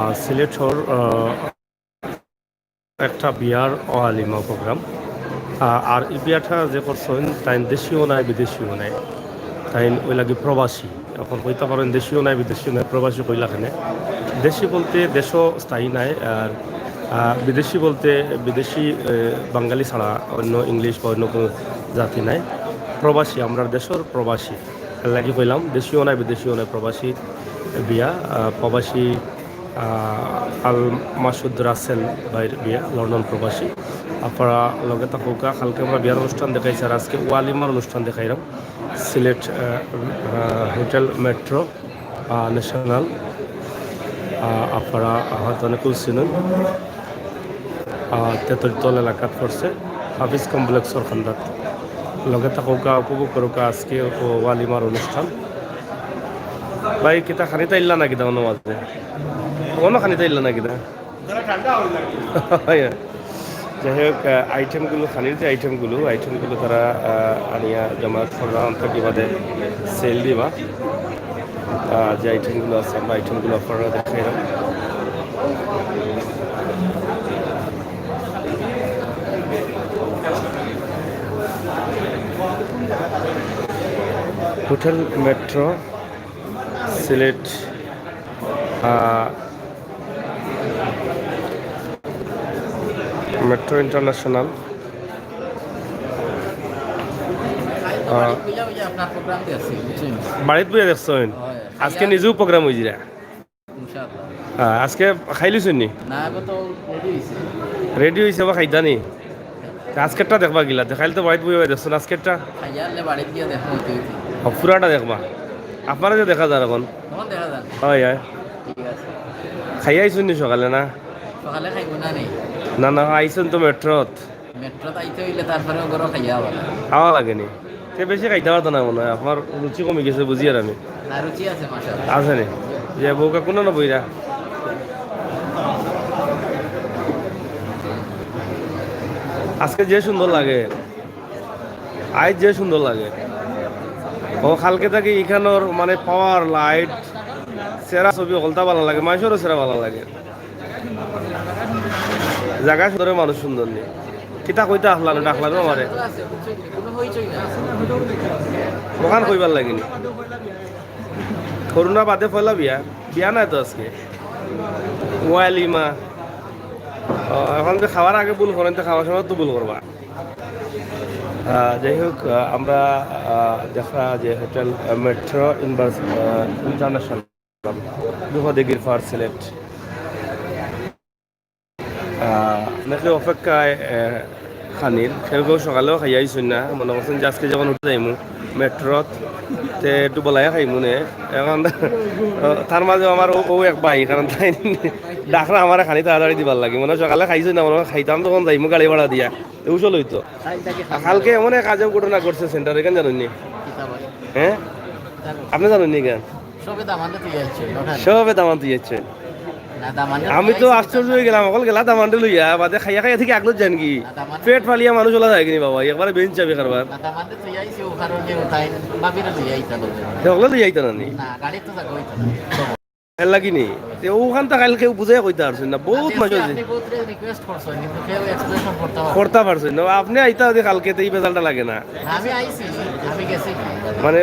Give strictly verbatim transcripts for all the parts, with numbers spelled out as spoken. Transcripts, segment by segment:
আহ, সিলেটর, আহ, একটা বিয়ার ওয়ালিমা প্রোগ্রাম। আহ, আর এই বিয়াটা যে করছইন, তাইন দেশিও নায়, বিদেশিও নায়। তাইন ওই লাগি প্রবাসী। এখন কইতা পারেন, দেশিও নায়, বিদেশিও নায়, প্রবাসী কইলা কেনে? দেশি বলতে দেশও স্থায়ী নায়, আর, আহ, বিদেশি বলতে বিদেশি, আহ, বাঙালি ছাড়া অন্য ইংলিশ বা অন্য কোনো জাতি নাই। প্রবাসী, আমরার দেশর প্রবাসী। এর লাগি কইলাম, দেশিও নায়, বিদেশিও নায়, প্রবাসী বিয়া, আহ, প্রবাসী, আহ, আল মাসুদ রাসেল ভাইর বিয়া, লন্ডন প্রবাসী। আপনারা লগে থাকউক্কা, কালকে আমরা বিয়ার অনুষ্ঠান দেখাইছি, আর আজকে ওয়ালিমার অনুষ্ঠান দেখাইলাম। সিলেট, আহ, আহ, হোটেল মেট্রো, আহ, ন্যাশনাল, আহ, আপনারা হয়তো অনেকেউ চিনেন, আহ, তেতুলতল এলাকাত পড়ছে, হাফিজ কমপ্লেক্সর কান্দাত। লগে থাকউক্কা, উপভোগ করউক্কা আজকে ও ওয়ালিমার অনুষ্ঠান। ভাই, কিতা খানিত আইলা না কিতা অনো মাঝে? অনো খানিত আইলা না কিতা? যাই হোক, আহ, আইটেমগুলো, খানির যে আইটেমগুলো, আইটেমগুলো তারা, আহ, আনিয়া জমা কররা, অন্তত বাদে সেল দিবা। আহ, যে আইটেমগুলো আছে, আমরা আইটেমগুলো আপনারা দেখাইলাম। হোটেল মেট্রো সিলেট, আহ, মেট্রো ইন্টারন্যাশনাল। আহ, বাড়িত বইয়া দেখছইন? আজকে নিজেও প্রোগ্রাম অইজিরা। আহ, আজকে খাইলিছইন নি? না, এবার তো রেডি হইছে। রেডি হইছে, আবার খাইতা নি? তে আজকেরটা দেখবা কিলা? দেখাইলে তো বাড়িত বইয়া দেখছইন, আজকেরটা? খাইয়া আনলে বাড়িত গিয়া দেখবো, হইতে হইতে। ও, পুরাটা দেখবা? আপনারা যে দেখা যার এখন। তখন দেখা যার। হয়, হয়। ঠিক আছে। খাইয়া আইছইন নি সকালে না? সকালে খাইবো না নি? না, না, আইছইন তো মেট্রোত। মেট্রোত আইতে হইলে তারপরে ওগুলো খাইয়া আওয়া লাগে। আওয়া লাগে নি? তে বেশি খাইতা পারতা না মনে হয়, আপনার রুচি কমি গেছে বুঝিয়ার আমি। না, রুচি আছে, মাশাআল্লাহ। আছে নি? যে বউকা কোনো না বইরা? আজকে যে সুন্দর লাগে, আইজ যে সুন্দর লাগে। ও কালকে থাকি ইখানোর মানে পাওয়ার লাইট, সেরা ছবি হকলতা ভালা লাগে, মাইনষরও সেরা ভালা লাগে। জাগা সুন্দরে মানুষ সুন্দর নি। কিতা কইতা আখলানো, ডাকলানো আমারে। ওখান কইবার লাগেনি। করোনা বাদে পয়লা বিয়া, বিয়া নাই তো আজকে। ওয়ালিমা। ও, এখন যে খাওয়ার আগে ভুল করেন, তো খাওয়ার সময় তো ভুল করবা। আহ, যাই হোক, আহ, আমরা, আহ, দেখা যে হোটেল, আহ, মেট্রো ইউনিভার্স-, আহ, ইন্টারন্যাশনাল, দুফা দিঘির পাড় সিলেট। আহ, অনেকে অপেক্ষায়, আহ, খানির, কেউ কেউ সকালেও খাইয়া আইছইন না, মনে করছেন যে আজকে যখন উঠে যাইমু মেট্রোত, তে একটু বলাইয়া খাইমু নে। এখন, আহ, তার মাঝে আমার ও, ও এক ভাই, কারণ তাই ডাকরা আমার খানি তাড়াতাড়ি দিবার লাগে, মনে হয় সকালে খাইছইন না, মনে হয় খাইতাম তখন যাইমু গাড়ি ভাড়া দিয়া, তে উসল হইতো। কালকে এমন এক আজব ঘটনা ঘটছে সেন্টারে, কেন জানেননি? হ্যাঁ, আপনি জানেননি কেন? সবে দামান্দে তুই যাচ্ছে, ওখানে। সবে দামান্দে তুই যাচ্ছে। না, দামান্দে আমি তুই তো যাইছে, আশ্চর্য হয়ে গেলাম, অকল গেলা দামান্দে লইয়া, বাদে খাইয়া খাইয়া থেকে আগলো যান কি? না, দামান্দে পেট ফালিয়া মানুষ ওলা যায় কিনি বাবা, একবারে বেঞ্চ চাবি কারবার। না, দামান্দে তুই যাইছে, ওখানে যে ওটাই, ভাবিরে তুই যাইতা বলবে। তে অকলে তুই যাইতা না নি? না, গাড়ি তো যাবো, ওই তো। এর লাগি নি? তে ওখান তো কাইল কেউ বুঝাই কইতা পারছেন না, বহুত আজকে মানুষ আছে। আপনি বহুত রে-, রিকোয়েস্ট করছেন, কিন্তু কেউ এক্সপ্লেনেশন করতে পারছে না। করতে পারছেন না। আপনি আইতা যদি কালকে, তো এই বেজালটা লাগে না। আমি আইছি, আমি গেছি। মানে,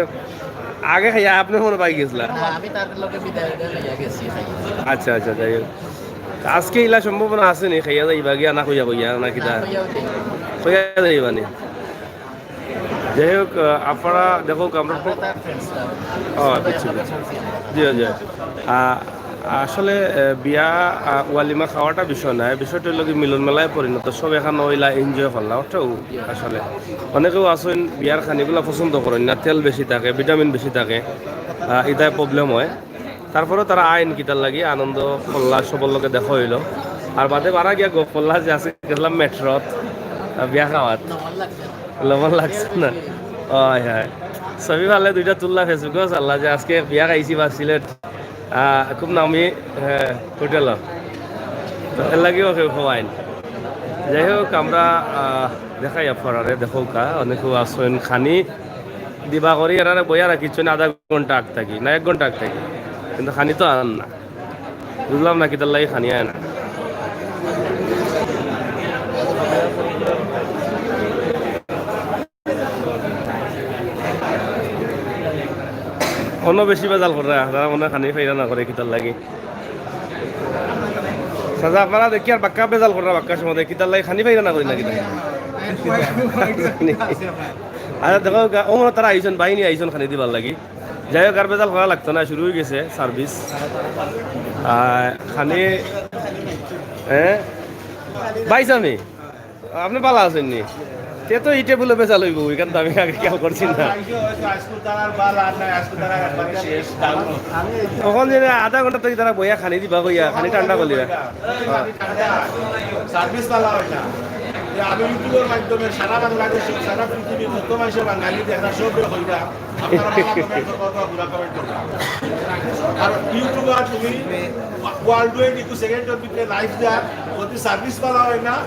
আগে খাইয়া আপনি মনে পাই গেছিলা? না, আমি তার লগে বিদায় হইয়া গেছি, খাইয়া। আচ্ছা, আচ্ছা, যাই হোক। আজকে ইলা সম্ভাবনা আছে নি, খাইয়া যাইবা গিয়া না কইয়া কইয়া, না কিতা? না, কইয়াও যাই। কইয়া যাইবা নি? যাই হোক, আহ, আপনারা দেখো, আমরা আমরা তার ফ্রেন্ডস না। ও, বুঝছি, বুঝছি। জি, জি। আহ, আসলে, আহ, বিয়া, আহ, ওয়ালিমা খাওয়াটা বিষয় নয়, বিষয়টা হলো কি মিলন মেলায় পরিণত, সব এখানে ওইলা এনজয় করলা, ওটাও আসলে। অনেকেও আছেন বিয়ার খানিগুলা পছন্দ করেন না, তেল বেশি থাকে, ভিটামিন বেশি থাকে, আহ, এটায় প্রবলেম হয়। তারপরেও তারা আইন কিতার লাগি আনন্দ করলা, সবর লগে দেখা হইলো। আর বাদে বারা গিয়া গপ করলা যে আজকে গেছিলাম মেট্রোত, আহ, বিয়া খাওয়াত। লবণ লাগছে না? হয়, হয়। ছবি ভালে দুইটা তুললা Facebook-ও ছাড়লা যে আজকে বিয়া খাইছি বা সিলেট, আহ, খুব নামি, হ্যাঁ, হোটেল। তো এর লাগিও কেউ খাওয়াইন। যাই হোক, আমরা, আহ, দেখাই আপনারারে, দেখো কা, অনেকেও আছেন খানি দিবা করি, এরারে বইয়া রাখিচ্ছেন আধা ঘন্টা আগ থাকি, না এক ঘন্টা আগ থাকি, কিন্তু খানি তো আন না। বুঝলাম না কিতার লাগি খানি আয় না। অনো বেশি বেজাল কররা, তারা মনে হয় খানি পাইরা না করে কিতার লাগি। চাচা, আপনারা দেখি আর বাক্কা বেজাল কররা, বাক্কা সময় দেখি, কিতার লাগি খানি পাইরা না করে নাকি তারা? আচ্ছা, দেখো, গা-, ও মনে হয় তারা আইছইন, বাহিনী আইছইন খানি দিবার লাগি। যাই হোক, আর বেজাল করা লাগতো না, শুরু হয়ে গেছে সার্ভিস। আর খানি, হ্যাঁ, ভাই সামি, আপনি ভালা আছইন নি? তে তো ই টেবুলে বেজাল অইবো, এখান তো আমি আগে খেয়াল করছি না। তখন যে আধা ঘন্টা থাকি তারা বইয়া খানি দিবা কইয়া, খানি ঠান্ডা করলিবা। সার্ভিস ভালা অয় না। যে আমি ইউটিউবের মাধ্যমে সারা বাংলাদেশে, সারা পৃথিবীর যত মানুষে বাঙালি দেখরা সব কইরা, আপনারা ভালা comment করবা, বুরা comment করবা। আর ইউটিউবার তুমি world wide একটু সেকেন্ডের ভিতরে লাইভ দেয়, যদি সার্ভিস ভালা অয় না,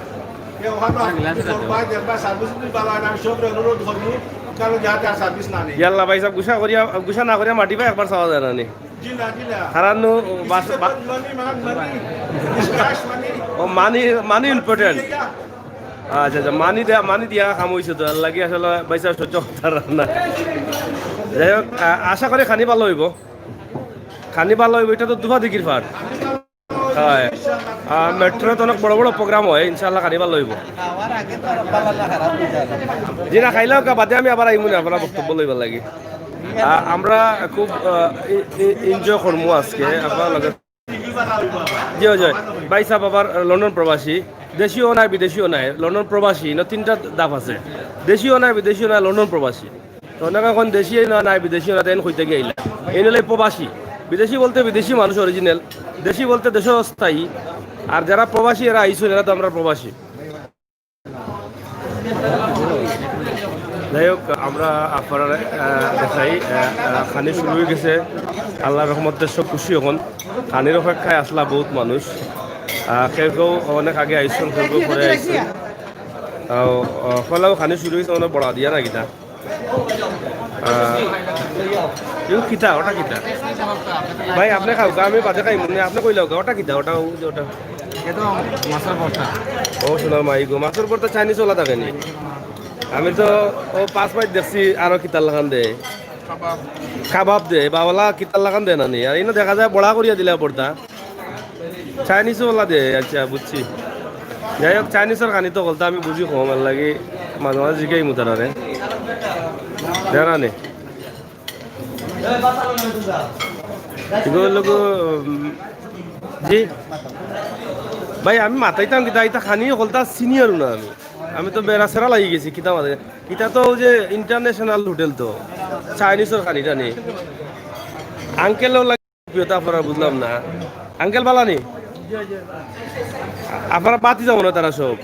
এ ওখানে আপনি করবা, দেখবা, সার্ভিস যদি ভালা অয় না, আমি সবরে অনুরোধ করবো, কারণ যাতে আর সার্ভিস না নেই। ইয়াল্লা ভাই সাহেব, গুসা করিয়া, গুসা না করিয়া মাটি ভাই একবার চাওয়া যায় না নি। জি না, জি না। হারানো বাস-, বা- মানি, মান, মানি। Discuss মানি। ও, মানি, মানি important। আচ্ছা, আচ্ছা, মানি দেয়া, মানি দিয়া কাম অইছে তো, এর লাগি আসলে ভাই সাহেব সহ্য করতে পারলাম না। যাই হোক, আ-, আশা করি খানি ভালা অইবো। খানি ভালা অইবো, ইটা তো দুফা দিঘির পাড়। হয়। আ, মেট্রোত অনেক বড় বড় program হয়, ইনশাআল্লাহ খানি ভালা অইবো। জি না, খাইলাও কা বাদে আমি আবার আইমু না, আপনার বক্তব্য লইবার লাগি। আ, আমরা খুব, আ, ই-, ই-, enjoy করমু আজকে আপনার লগে। জি, জি। ভাই সাহেব আবার লন্ডন প্রবাসী, দেশীয় নাই, বিদেশীয় নাই, লন্ডন প্রবাসী, ইনো তিনটা ধাপ আছে। দেশীয় নাই, বিদেশীয় নাই, লন্ডন প্রবাসী। তো অনেকে কইন দেশীয় না, নাই, বিদেশীয় না, তাইন কইতে গিয়া আইলা। এই নিলে প্রবাসী। বিদেশি বলতে বিদেশি মানুষ original। দেশি বলতে দেশে স্থায়ী। আর যারা প্রবাসী, এরা আইছইন, এরা তো আমরা প্রবাসী। যাই হোক, আমরা আপনারা, আহ, দেখাই, আহ, আহ, খানি শুরু হয়ে গেছে। আল্লাহর রহমতে সব খুশি এখন। খানির অপেক্ষায় আসলা বহুত মানুষ। আহ, কেউ কেউ অনেক আগে আইছইন, কেউ কেউ পরে আইছইন। আহ, আহ, ফলাও খানি শুরু হয়েছে, মানে বড়া দিয়া না কিতা? আহ, ইউ কিতা, ওটা কিতা? ভাই, আপনি খাও, আমি বাদে খাই, মানে আপনি কইলাও, ওটা কিতা? ওটা, ও যে ওটা। এটা মাছের ভর্তা। ও, সোনার মাই গো, মাছের ভর্তা চাইনিজ ওলা থাকে নি? আমি তো ও পাঁচ পাঁচ দেখছি, আরো কিতার লাখান দে। কাবাব। কাবাব দে, বাবলা কিতার লাখান দে না নি? আর ইনো দেখা যায় বড়া করিয়া দিলা ভর্তা। চাইনিজ ওলা দে, আচ্ছা, বুঝছি। যাই হোক, চাইনিজর খানি তো বলতে আমি বুঝি কম, এর লাগি মাঝে মাঝে জিগাই মুতারারে। দেরা নে। এগুলো লোক, উম, জি। ভাই, আমি মাতাইতাম কিতা, ইতা খানি হকলতা চিনিয়ার না আমি। আমি তো বেড়া সেরা লাগি গেছি, কিতা মাঝে। ইতা তো ওই যে international হোটেল তো, চাইনিজর খানি টানি। আঙ্কেলও লাগে, প্রিয়তা আপনারা বুঝলাম না। আঙ্কেল বালা নি? আপনারা বাতি যাবো না তারা সব।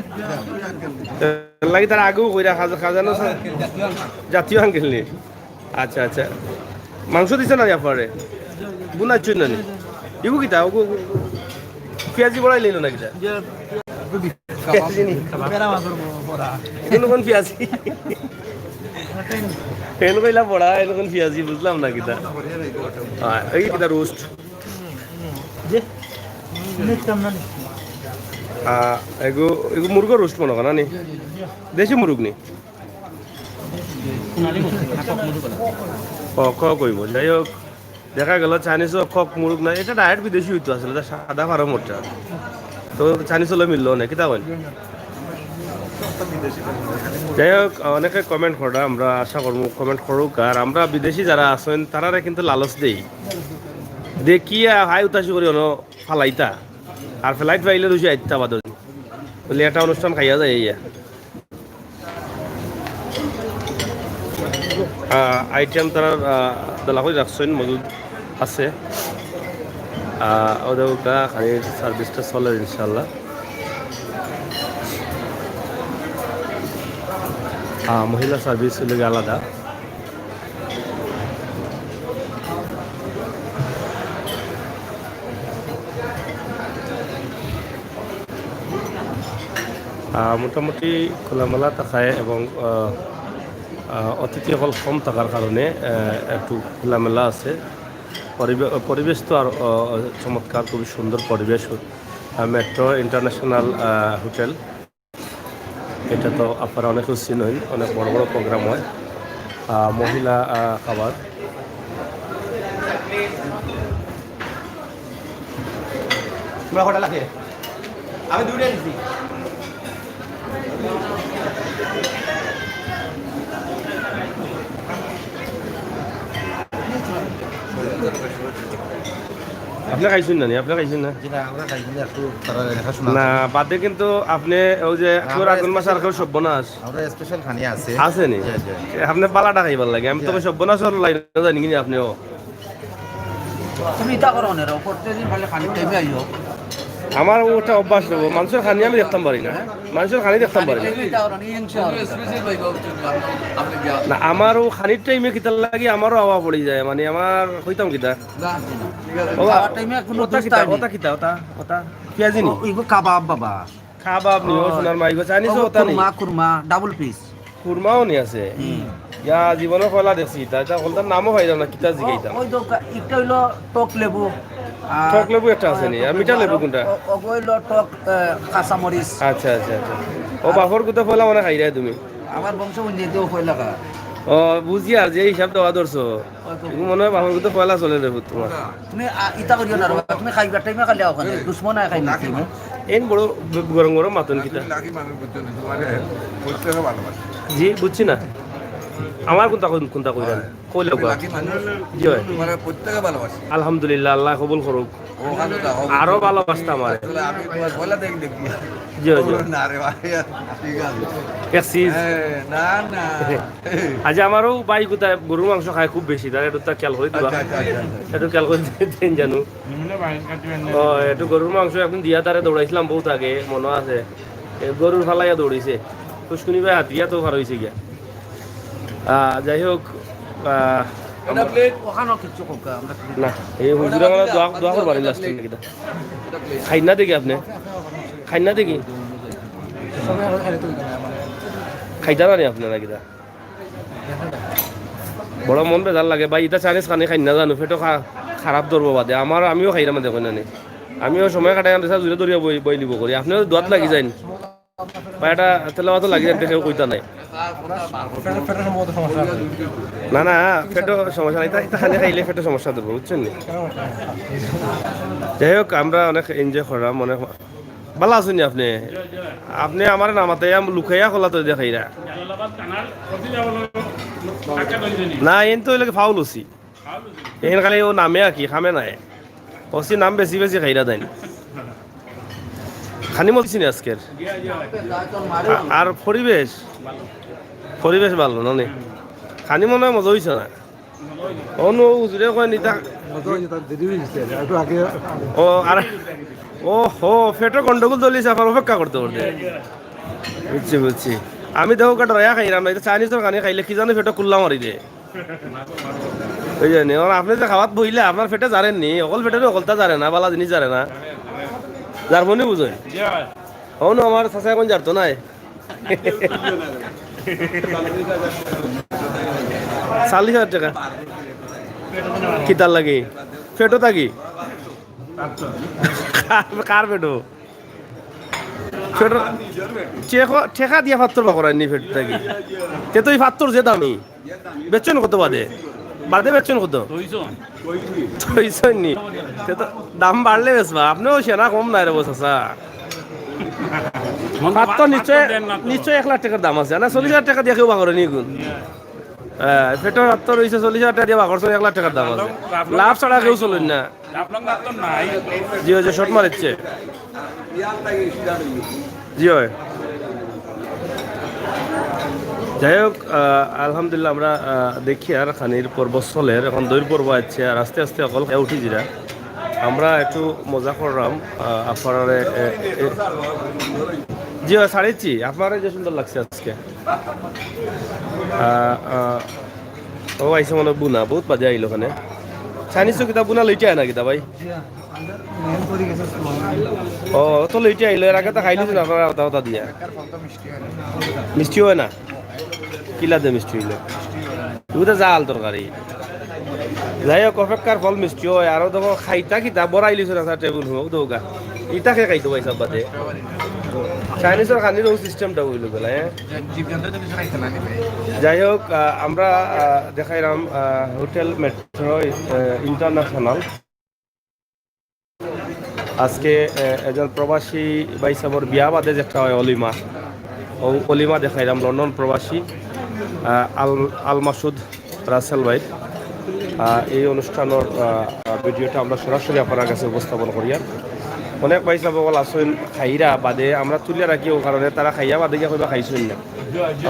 লাগি তারা আগেও কইরা খাজা-, খাজানো সা-, জাতীয় আঙ্কেল নি? আচ্ছা, আচ্ছা। মাংস দিছে না নি আপনারে? বুনাচ্ছই না নি? ইগু কিতা? ওগু, ওগু, পিয়াজি বড়াই লইল না কিতা? পিয়াজি নি? এগুলো কোন পিয়াজি? এগুলো কইলা বড়া, এগুলো কোন পিয়াজি? বুঝলাম না কিতা। হ্যাঁ, এই কিতা রোস্ট? আহ, এগু, এগু মুরগর রোস্ট মনে হয় না নি? দেশি মুরগ নি? ও, কক অইবো। যাই হোক, দেখা গেল চাইনিজও কক মুরগ না, এটা ডাইরেক্ট বিদেশি হইতো আসলে, এটা সাদা ফার্ম ওটা। তো চাইনিজ হলে মিললো না, কিতা কইন? যাই হোক, অনেকে কমেন্ট করা, আমরা আশা করবো কমেন্ট করুক। আর আমরা বিদেশি যারা আছেন, তারারে কিন্তু লালচ দেই, দেখিয়া হাই উতাশি করি অনো ফালাইতা, আর ফ্লাইট পাইলে রুশি আইতা বাদ। বলে একটা অনুষ্ঠান খাইয়া যায় ইয়া। আহ, আইটেম তারা, আহ, বেলা করে রাখছেন, মজুদ আছে। আহ, ওদের ওটা খালি সার্ভিসটা চলে ইনশাল্লাহ। আহ, মহিলা সার্ভিস হইলে গিয়ে আলাদা। আহ, মোটামুটি খোলামেলা থাকায় এবং, আহ, আহ, অতিথি অকল কম থাকার কারণে, আহ, একটু খোলামেলা আছে। পরিবে-, পরিবেশ তো আর, আহ, চমৎকার, খুবই সুন্দর পরিবেশ। আহ, মেট্রো ইন্টারন্যাশনাল, আহ, হোটেল। এটা তো আপনারা অনেকেও চিনেন, অনেক বড় বড় প্রোগ্রাম হয়। আহ, মহিলা, আহ, খাবার। তোমরা কটা লাগে? আমি দুইটা নিছি। আপনি খাইছেন না নি? আপনি খাইছেন না? জি না, আমরা খাইছি না, একটু তারা দেখাশোনা না, আছে। বাদে কিন্তু আপনি ওই যে না, কেউ আমরা রাগুন মাছ আর special কেউ সব্য না আস-, আমরা স্পেশাল খানি আছে। আছে নি? জি, জি। আপনি পালাটা খাইবার লাগে। আমি জি। তবে সব্য না সর লাইনে জানি কিনা আপনিও। তুমি ইতা করো না, প্রত্যেকদিন খালি খানির টাইমে আইও। আমার ওটা অভ্যাস রইব, মানুষের খানি আমি দেখতাম পারি না, মানুষের খানি দেখতাম পারি না। টাইমে ইতা করো না, ইনশাআল্লাহ। না, আমার ও খানির টাইমে কিতার লাগি আমারও আওয়া পড়ি যায়, মানে আমার কইতাম কিতা? না, না, ঠিক আছে। বাবা, খাওয়ার টাইমে কোনো ওটা দুষ কিতা? নাই। ওটা কিতা? ওটা, ওটা পেঁয়াজি নি? ও, ইগো কাবাব বাবা। কাবাব নি, ও ও, সোনার মা, ইগো চাইনিজ ও, ওটা নি? কুরমা, কুরমা, ডাবল পিস। কুরমাও নি আছে? হুম। ইয়া, জীবনে পয়লা দেখছি, তা এটা কোনটার নামও হয় না, কিতা জিগাইতাম। ও, ওই তো কা-, একটা হইলো টক লেবু, আর টক লেবু একটা আছে নি? আর মিঠা লেবু কোনটা? ও, ও হইলো টক, আহ, কাঁচামরিচ। আচ্ছা, আচ্ছা, আচ্ছা। ও, আর বাপর গুতা পয়লা মানে খাইরায় তুমি? আমার বংশ উন্নতি পয়লা খা। ও, বুঝি আর যে হিসাব দেওয়া ধরছো। ওই তো। এগুলো মনে হয় বাপর গুতা পয়লা চলে রে পুত তোমার। তুমি, আ, ইতা করিও না রে বাবা, তুমি খাইবার টাইমে খালি আও ওখানে, দুশমন আয় খাই না তুমি। এই বড় গরম গরম মাতন কিতা? লাকি মানুষ বুঝছো না, তোমারে প্রত্যেকে ভালোবাসে। জি, বুঝছি না। আমার কোনটা কই-, কোনটা কইরা? কইলে লাকি মানুষ। জি হয়। তোমারে প্রত্যেকে ভালোবাসে। আলহামদুলিল্লাহ, আল্লাহ কবুল করুক। ওখানে তো হবে। আরো ভালোবাসতাম আর। আসলে আমি তোমার পয়লা দেখি দেখি। জি, জি। না রে ভাই, ঠিক আছে। এক সিজ। হ্যাঁ, না, না। আচ্ছা, আমারও ভাই কোথায় গরুর মাংস খায় খুব বেশি, তার একটু তা খেয়াল করে দিবা। আচ্ছা, আচ্ছা, আচ্ছা, আচ্ছা। একটু খেয়াল করে দিন জানো। ও, একটু গরুর মাংস একদিন দিয়া তারে দৌড়াইছিলাম বহুত আগে, মনে আছে। এ, গরুর ফালাইয়া দৌড়াইছে। ফুসকুনি ভাই হাতিয়া তো ফার হইছে গিয়া। আহ, যাই হোক, আহ, ওখানেও কিচ্ছু হোক, আমরা না, এই হুজুরে আমরা দোয়া, দোয়া করবার last এ কিতা? খাই না দেখি আপনি? খাই না দেখি? খাইতা না নি আপনারা কিতা? বড় মন বেজার লাগে ভাই, ইতা চাইনিজ খানি খাই না জানো, পেটও খা-, খারাপ ধরবো বাদে। আমার, আমিও খাইরাম দেখো না নি। আমিও সময় কাটাই, আমরা জুড়ে ধরিয়া বই, বই লিব করি। আপনিও দোয়াত লাগি যাইন। ভাই, এটা তেলাওয়াতও লাগি যাইন, কেউ কইতা নাই। পেটে, পেটে সম্ভবত সমস্যা আছে। না, না, পেটও সমস্যা নাই। ইতা, ইতা খানি খাইলে পেটও সমস্যা দেবো, বুঝছেন নি? যাই হোক, আমরা অনেক enjoy করলাম, অনেক ভালা আছইন নি আপনি? আপনি আমার নামাতে আম লুকাইয়া খোলা তো দেখাইরা। জালালাবাদ থানার ওসি সাহেব হলো ঢাকা দঞ্জনি। না, এন তো হইলে foul OC. Foul OC. N খালি ও নামে আর কি, খামে নাই। ওসি নাম বেশি বেশি খাইরা দেন। খানি মজা হইছে নি আজকের? জি, জি। আ-, আর পরিবেশ? ভালো। পরিবেশ ভালো, না নি? খানি মনে হয় মজা হইছে না? অনু হুজুরে কয় নিতা। মজা হইছে, তার দেরি হয়ে গেছে, একটু আগে। ও, আর, ও হো, পেটর গন্ডগোল চলিছে, আবার অপেক্ষা করতে করতে। বুঝছি, বুঝছি। আমি দেখো, কাটা রয়া খাইলাম না, এটা চাইনিজর খানি খাইলে কি জানো পেটে কুল্লা মারি দে। ওই জানি, ওর আপনি যে খাওয়াত বইলে, আপনার পেটে জারেন নি, অকল পেটে অকলতা জারে না, বালা জিনিস জারে না। যার মনে বুঝেন। জি ভাই। হন, আমার চাচা এখন জারতো নাই। চাল্লিশ হাজার টেকা। কিতার লাগি? পেটো থাকি? কার, কার পেটো? পেটো, টেকা, টেকা দিয়া পাত্তর বা করায়নি পেটো থাকি। তে তো এই পাত্তর যে দামি। বেচছইন কত বাদে? বাদে বেচছইন কত? দুইশো। দুইশো নি? তে তো দাম বাড়লে বেচবা। আপনেও সেনা কম নায় রে বা চাচা। পাত্তর নিশ্চয়, নিশ্চয় এক লাখ টেকার দাম আছে। না, চল্লিশ হাজার টেকা দিয়া কেউ বা করেনি এগুন। হ্যাঁ, পেটো পাত্তর অইছে, চল্লিশ হাজার টেকা দিয়া বা করছইন, এক লাখ টেকার দাম আছে। লাভ ছাড়া কেউ চলেন না। আপনার তো নাই। জি, ওই যে শট মারিচ্ছে। জি, হয়। যাই হোক, আহ, আলহামদুলিল্লাহ, আমরা, আহ, দেখি আর খানির পর্ব চলের, এখন দইর পর্ব আছে, আর আস্তে আস্তে অকল খেয়ে উঠি যিরা। আমরা একটু মজা করলাম, আহ, আপনারারে, এ, এ, জি, হয়, ছাড়িচ্ছি, আপনারে যে সুন্দর লাগছে আজকে। আহ, আহ, ও আইছে মানে বুনা, বহুত বাজে আইলো ওখানে। চাইনিজ তো কিতা বুনা লইতে হয় না কিতা ভাই? ও, তো লইতে আইলো, এর আগে তো খাইলি না আপনারা আদা আদা দিয়া। মিষ্টি হয় না? কিলা দে মিষ্টি হইলো? এগুলো তো জাল তরকারি। যাই হোক, অপেক্ষার ফল মিষ্টি অয়। আরো দেখো খাইতা কিতা বড়াই লিছো না টেবিল হোক দৌগা। ইতা কে খাইতো ভাইসাব বাদে? চাইনিজর খানির অউ সিস্টেমটা অইলো গেলা, হ্যাঁ? যাই হোক, আহ, আমরা, আহ, দেখাইলাম, আহ, হোটেল মেট্রো, আহ, ইন্টারন্যাশনাল। আজকে, আহ, একজন প্রবাসী ভাইসাবর বিয়া বাদে যেটা অয় অলিমা, অউ অলিমা দেখাইলাম লন্ডন প্রবাসী, আহ, আল-, আল মাসুদ রাসেল ভাই। আহ, এই অনুষ্ঠানর, আহ, আহ, ভিডিওটা আমরা সরাসরি আপনারার কাছে উপস্থাপন করিয়ার। অনেক ভাইসাব অকল আছইন খাইরা বাদে, আমরা তুলিয়া রাখি অউ কারণে তারা খাইয়া বাদে গিয়া কইবা খাইছইন না।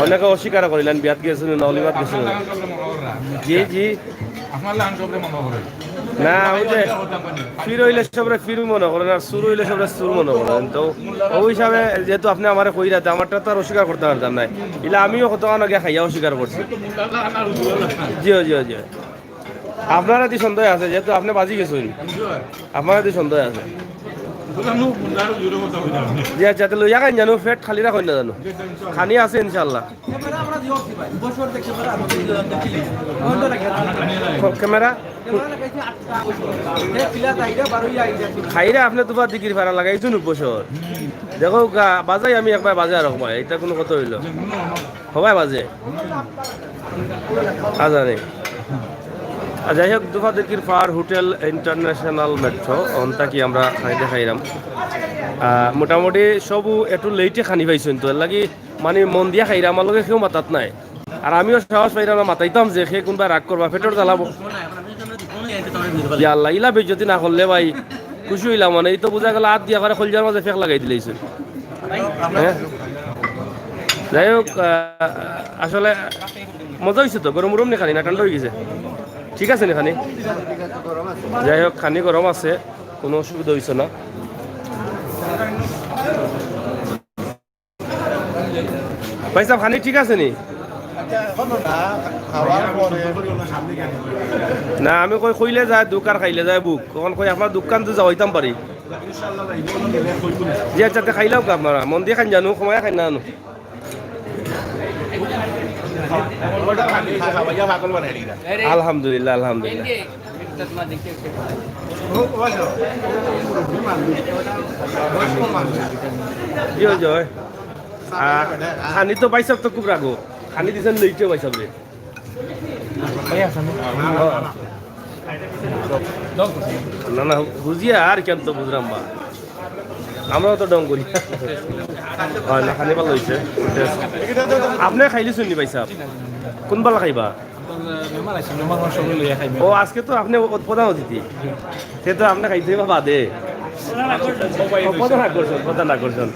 অনেকে অস্বীকার করিলেন, বিয়াত গেছইন না, অলিমাত গেছইন না। জি, জি। না, অউ যে ফির অইলে সবরে ফির মনো করেন, আর সুর অইলে সবরে সুর মনো করেন। তো অউ হিসাবে যেহেতু আপনে আমারে কইরা, তে আমারটা তো আর অস্বীকার করতা পারতাম নায়। ইলা আমিও কতখান গিয়া খাইয়া অস্বীকার করছি। জি, জি, জি। আপনারাদি সন্দেহ আছে, যেহেতু আপনে বাজি গেছইন, আপনারাদি সন্দেহ আছে। জি, আচ্ছা, তে লইয়া খাইন জানো, পেট খালি রাখইন না জানো। খানি আছে ইনশাআল্লাহ। ক্যামেরা? খাইরা আপনে তুফা দিকির ফারা লাগাইছইন উপসর। দেখো গা, বাজাই আমি একবার বাজে আর একবার, ইটা কুনু কথা অইলো? হবায় বাজে। আজানে। আর যাই হোক, দুফা দিকির ফার হোটেল ইন্টারন্যাশনাল মেট্রো, অন থাকি আমরা খানি দেখাইলাম। আহ, মোটামুটি সবউ একটু লেটে খানি পাইছইন তো, এর লাগি মানে মন দিয়া খাইরা, আমার লগে কেউ মাতাত নাই। আর আমিও সাহস পাইরাম না মাতাইতাম যে কে কুনবা রাগ করবা, পেটর জ্বালা ব-, ইয়া আল্লাহ, ইলা বেইজ্জতি না করলে ভাই, খুশি অইলাম মানে, এই তো বুঝা গেল আত দিয়া করে কলজার মাঝে ফেক লাগাই দিলাইছইন। হ্যাঁ? যাই হোক, আহ, আসলে মজা অইছে তো, গরম গরম নি খানি না ঠান্ডা অই গেছে? ঠিক আছে নি খানি? যাই হোক, খানি গরম আছে, কুনু অসুবিধা অইছে না। ভাইসাব, খানি ঠিক আছে নি? না, আমি কই, কইলে যায় দুখ আর খাইলে যায় ভুক। অখন কই আপনার দোকান তো যাওয়াইতাম পারি। জি আচ্ছা, তে খাইলাও কা আপনারা? মন দিয়া খাইন জানো, কমাইয়া খাইন না জানো? আলহামদুলিল্লাহ, আলহামদুলিল্লাহ। জি, জি। আহ, খানি তো ভাইসাব তো খুব রাগো। খানি দিছেন লেটে ভাইসাবরে। না, না, বুঝিয়া আর কেন তো বুঝলাম বা। আমরাও তো ঢং করি। অয় না, খানি ভালা অইছে। আপনে খাইলিছইন নি ভাইসাব? কুনবালা খাইবা? মেহমান আইছে, মেহমান অকল সবরে লইয়া খাইমু। ও, আজকে তো আপনে অ-, প্রধান অতিথি। তে তো আপনে খাইতে অইবা বাদে। ও, প্রধান আকর্ষণ, প্রধান আকর্ষণ।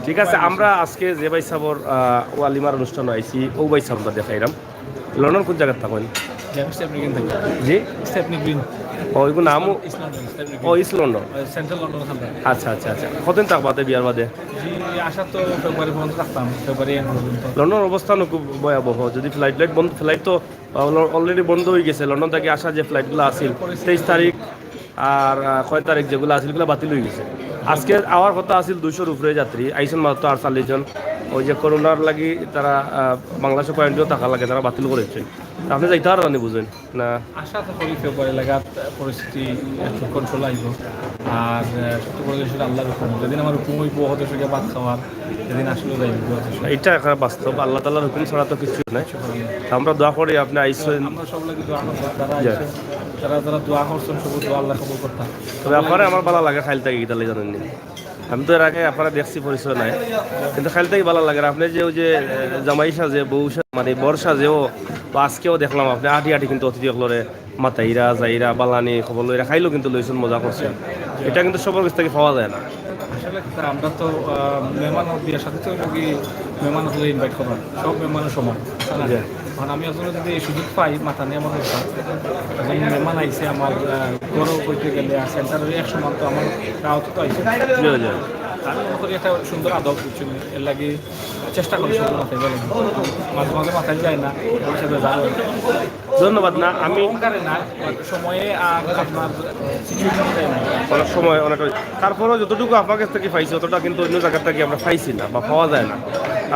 ঠিক আছে, আমরা আজকে যে ভাইসাবর, আহ, ওয়ালিমার অনুষ্ঠানো আইছি, অউ ভাইসাবরে দেখাইরাম। লন্ডন কুন জাগাত থাকইন? আমি স্টেপনি গ্রিন থাকি। জি? Stepney green. ও, অউ নামও? East London, Stepney green. ও, east London. Ah, central London ওখানটা। আচ্ছা, আচ্ছা, আচ্ছা। কতদিন থাকবা তে বিয়ার বাদে? জি, আশা তো ফেব্রুয়ারি পর্যন্ত থাকতাম, ফেব্রুয়ারি এন্ড পর্যন্ত। লন্ডন অবস্থানও খুব ভয়াবহ। যদি ফ্লাইট, ফ্লাইট বন্ধ, ফ্লাইট তো আল-, already বন্ধ অই গেছে। লন্ডন থাকি আসা যে ফ্লাইটগুলা আছিল, তেইশ তারিখ আর, আহ, কয় তারিখ যেগুলা আছিল, ইগুলা বাতিল অই গেছে। আজকে আওয়ার কথা আছিল দুইশোর উপরে যাত্রী, আইছইন মাত্র আটচল্লিশ জন। অউ যে করোনার লাগি তারা, আহ, বাংলাদেশো কোয়ারেন্টাইনো থাকা লাগে, তারা বাতিল করি দিছইন। আপনে যাইতা পারবা নি বুঝইন না? আশা তো করি ফেব্রুয়ারি লাগাত পরিস্থিতি একটু কন্ট্রোল আইবো। আর, আহ, সত্য করে সেটা আল্লাহর হুকুম। যেদিন আমার হুকুম অইবো, হয়তো সেটা ভাত খাওয়ার, সেদিন আসলে যাইবো। ইটা একটা বাস্তব, আল্লাহ তাআলার হুকুম ছাড়া তো কিচ্ছু নাই। তা আমরা দোয়া করি আপনে আইছইন। আমরা সব লাগি দোয়া করবো, যারা জি। আইছে, যারা, যারা দোয়া করছইন, সব দোয়া আল্লাহ কবুল করতা। তবে আপনারে আমার ভালা লাগে, খাইল থাকি ইতালি জানইন নি। আমি তো এর আগে আপনারে দেখছি, পরিচয় নাই, কিন্তু খাইল থাকি ভালা লাগে। আর আপনে যে অউ যে, আহ, জামাই সাজে, বউ সাজে, মানে বর সাজেও, বা আজকেও দেখলাম আপনে আটি আটি কিন্তু অতিথি অকলরে মাতাইরা, যাইরা, ভালা নি, খবর লইরা, খাইলও কিন্তু লইছইন, মজা করছইন। ইটা কিন্তু সবর গেছ থাকি পাওয়া যায় না। আসলে কি, আমরা তো, আহ, মেহমান বিয়ার সাথে তো অইলো কি, মেহমান অকলরে invite করা, সব মেহমানর সমান। জি। এখন আমি আসলে যদি এই সুযোগ পাই, মাতানি আমার কথা। একজন মেহমান আইছে আমার, আহ, ঘরো কইতে গেলে, আর সেন্টারর এক সমান তো আমার দাওয়াত তো আইছে। জি, জি। আমি মনে করি একটা সুন্দর আদব, বুঝছইন, এর লাগি চেষ্টা করি সব মাতাইবার লাগি। মাঝে মাঝে মাতানি যায় না, ওর সাথে যাবো। ধন্যবাদ। না, আমি অহংকারে না, সময়ে আর আপনার situation অনুযায়ী না। অনেক সময় অনেক, তারপরেও যতটুকু আপনার গেছ থাকি পাইছি, অতটা কিন্তু অইন্য জাগা থাকি আমরা পাইছি না বা পাওয়া যায় না।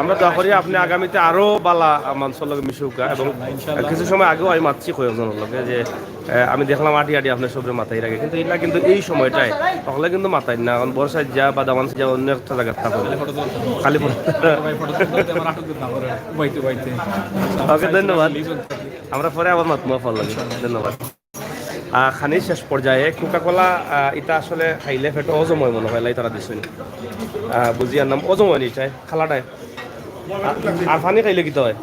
আমরা দোয়া করি আপনে আগামীতে আরো বালা মানষর লগে মিশুক্কা, এবং ইনশাআল্লাহ, ইনশাআল্লাহ। কিছু সময় আগেও আমি মাতছি কয়েকজনর লগে যে, আহ, আমি দেখলাম আটি আটি আপনে সবরে মাতাইরা, কিন্তু ইলা কিন্তু এই সময়টায় অকলে কিন্তু মাতাইন না, কারণ বর্ষায় যা বা দামান যা অন্য একটা জায়গার তা করে। খালি ফটো তুলতে। খালি ফটো। ভাই, ফটো তুলতে আমার আটক দিন না করে। ওকে, ধন্যবাদ। আমরা পরে আবার মাতমু আপনার লগে। ধন্যবাদ। আহ, খানির শেষ পর্যায়ে কোকা কোলা, আহ, ইটা আসলে খাইলে পেটো অজম অয় মনে অয়, লাই তারা দিছইন। আহ, বুঝিয়ার নাম অজম অয় নি ইটায়, খালাটায়। আ-, আর পানি খাইলে কিতা অয়?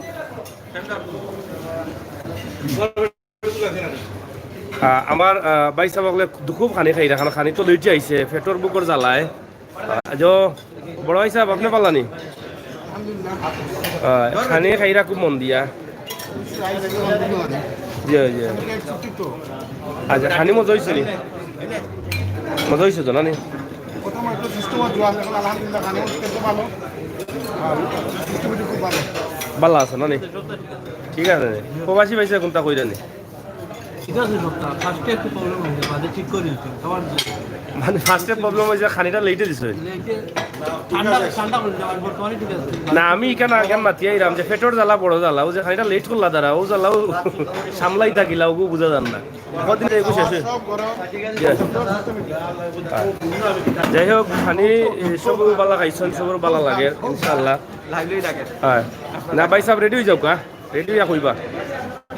আহ, আমার, আহ, ভাইসাব অকলে খুব খানি খাইরা, কারণ খানি তো লেইটে আইছে, পেটর ভুকর জ্বালায়। আহ, আজও বড় ভাইসাব, আপনে পারলা নি? আহ, খানি খাইরা খুব মন দিয়া। জি, জি। আচ্ছা, খানি মজা অইছে নি? মজা অইছে তো, না নি? প্রথম একটু সিস্টেম আর জোয়ান, এখন আলহামদুলিল্লাহ খানি খেতে ভালো। আর সিস্টেম খুব ভালো। ভালা আছে, না নি? ঠিক আছে। প্রবাসী ভাইসাব কুনটা কইরা নি? ঠিক আছে, সবটা। ফার্স্টে একটু প্রবলেম অইছে, বাদে ঠিক করি দিতে। আবার মানে, ফার্স্টে প্রবলেম অইছে, খানিটা লেইটে দিছে। লেইটে ঠান্ডা, ঠান্ডা করে দিতে, আর বর্তমানে ঠিক আছে। না, আমি ইখান আগে মাতিয়া আইরাম যে পেটর জ্বালা বড় জ্বালা, অউ যে খানিটা লেইট করলা তারা, অউ জ্বালাও সামলাইতা কিলা, অগু বুঝা যার না। কদিন এগু শেষ অয়। Yes। যাই হোক, খানি, এ, সবর ভালা খাইছইন, সবর ভালা লাগে, ইনশাআল্লাহ। লাগলেই লাগে। হ্যাঁ। না, ভাইসাব রেডি অই যাউক্কা। রেডি অইয়া কইবা।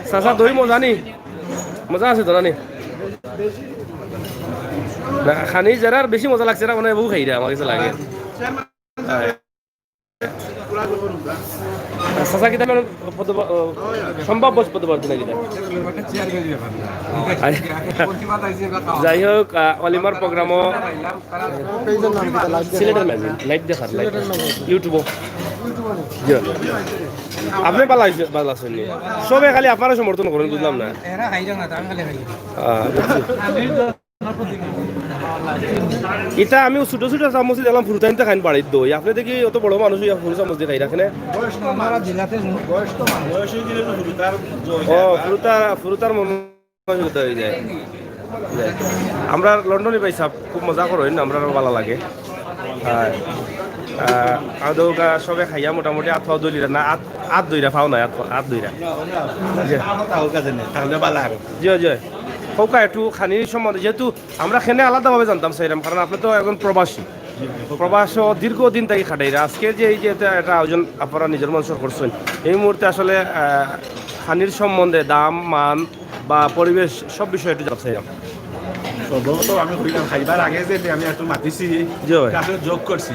চাচা, দই মজা নি? মজা আছে তো, না নি? না, খানি যারার বেশি মজা লাগছে, এরা মানে বউ খাইরা, আমার কাছে লাগে। হ্যাঁ। চাচা, কিতা মানে পদব-, ও, সম্ভাব্য পদবর্তী না কিতা? যাই হোক, আহ, অলিমার প্রোগ্রামও সিলেটের ম্যাজিক, লাইভ দেখার, লাইভ। সিলেটের ম্যাজিক। YouTube-ও। জি। আপনে ভালা আছইন, ভালা আছইন নি? সবে খালি আপনারে সমর্থন করইন, বুঝলাম না। এরা খাইরা না, আমি খালি খাই। আহ, বুঝছি। ইতা আমি ছোট ছোট চামচ দেখলাম, ফুরুতা ইনতে খাইন বাড়ির দই। আপনে দেখি অত বড় মানুষ অইয়া ফুরু চামচ দি খাইরা কেনে? বয়স তো আমার দিলাতে বয়স তো মানুষ। ও, ফুরুতা, ফুরুতার মন অসুবিধা অই যায়। আমরা লন্ডনী ভাইসাব খুব মজা করইন, আমরারও ভালা লাগে। আর, আহ, আদৌ গা সবে খাইয়া মোটামুটি আত পাও ধইরা না, আত, আত ধইরা পাও না, আত, আত ধইরা। জি। তাহলে ভালা আর। জি, জি। কউক্কা একটু খানির সম্বন্ধে, যেহেতু আমরা কেনে আলাদাভাবে জানতাম চাইরাম, কারণ আপনে তো একজন প্রবাসী। প্রবাসও দীর্ঘদিন থাকি কাটাইরা। আজকে যে এই যে এটা, এটা আয়োজন আপনারা নিজর মনসর করছইন, এই মুহূর্তে আসলে, আহ, খানির সম্বন্ধে দাম, মান বা পরিবেশ সব বিষয়ে একটু জানতে চাইরাম। সর্বপ্রথম আমি কইলাম, খাইবার আগে যে আমি একটু মাতিছি, জি ভাই। আসলে জোক করছি।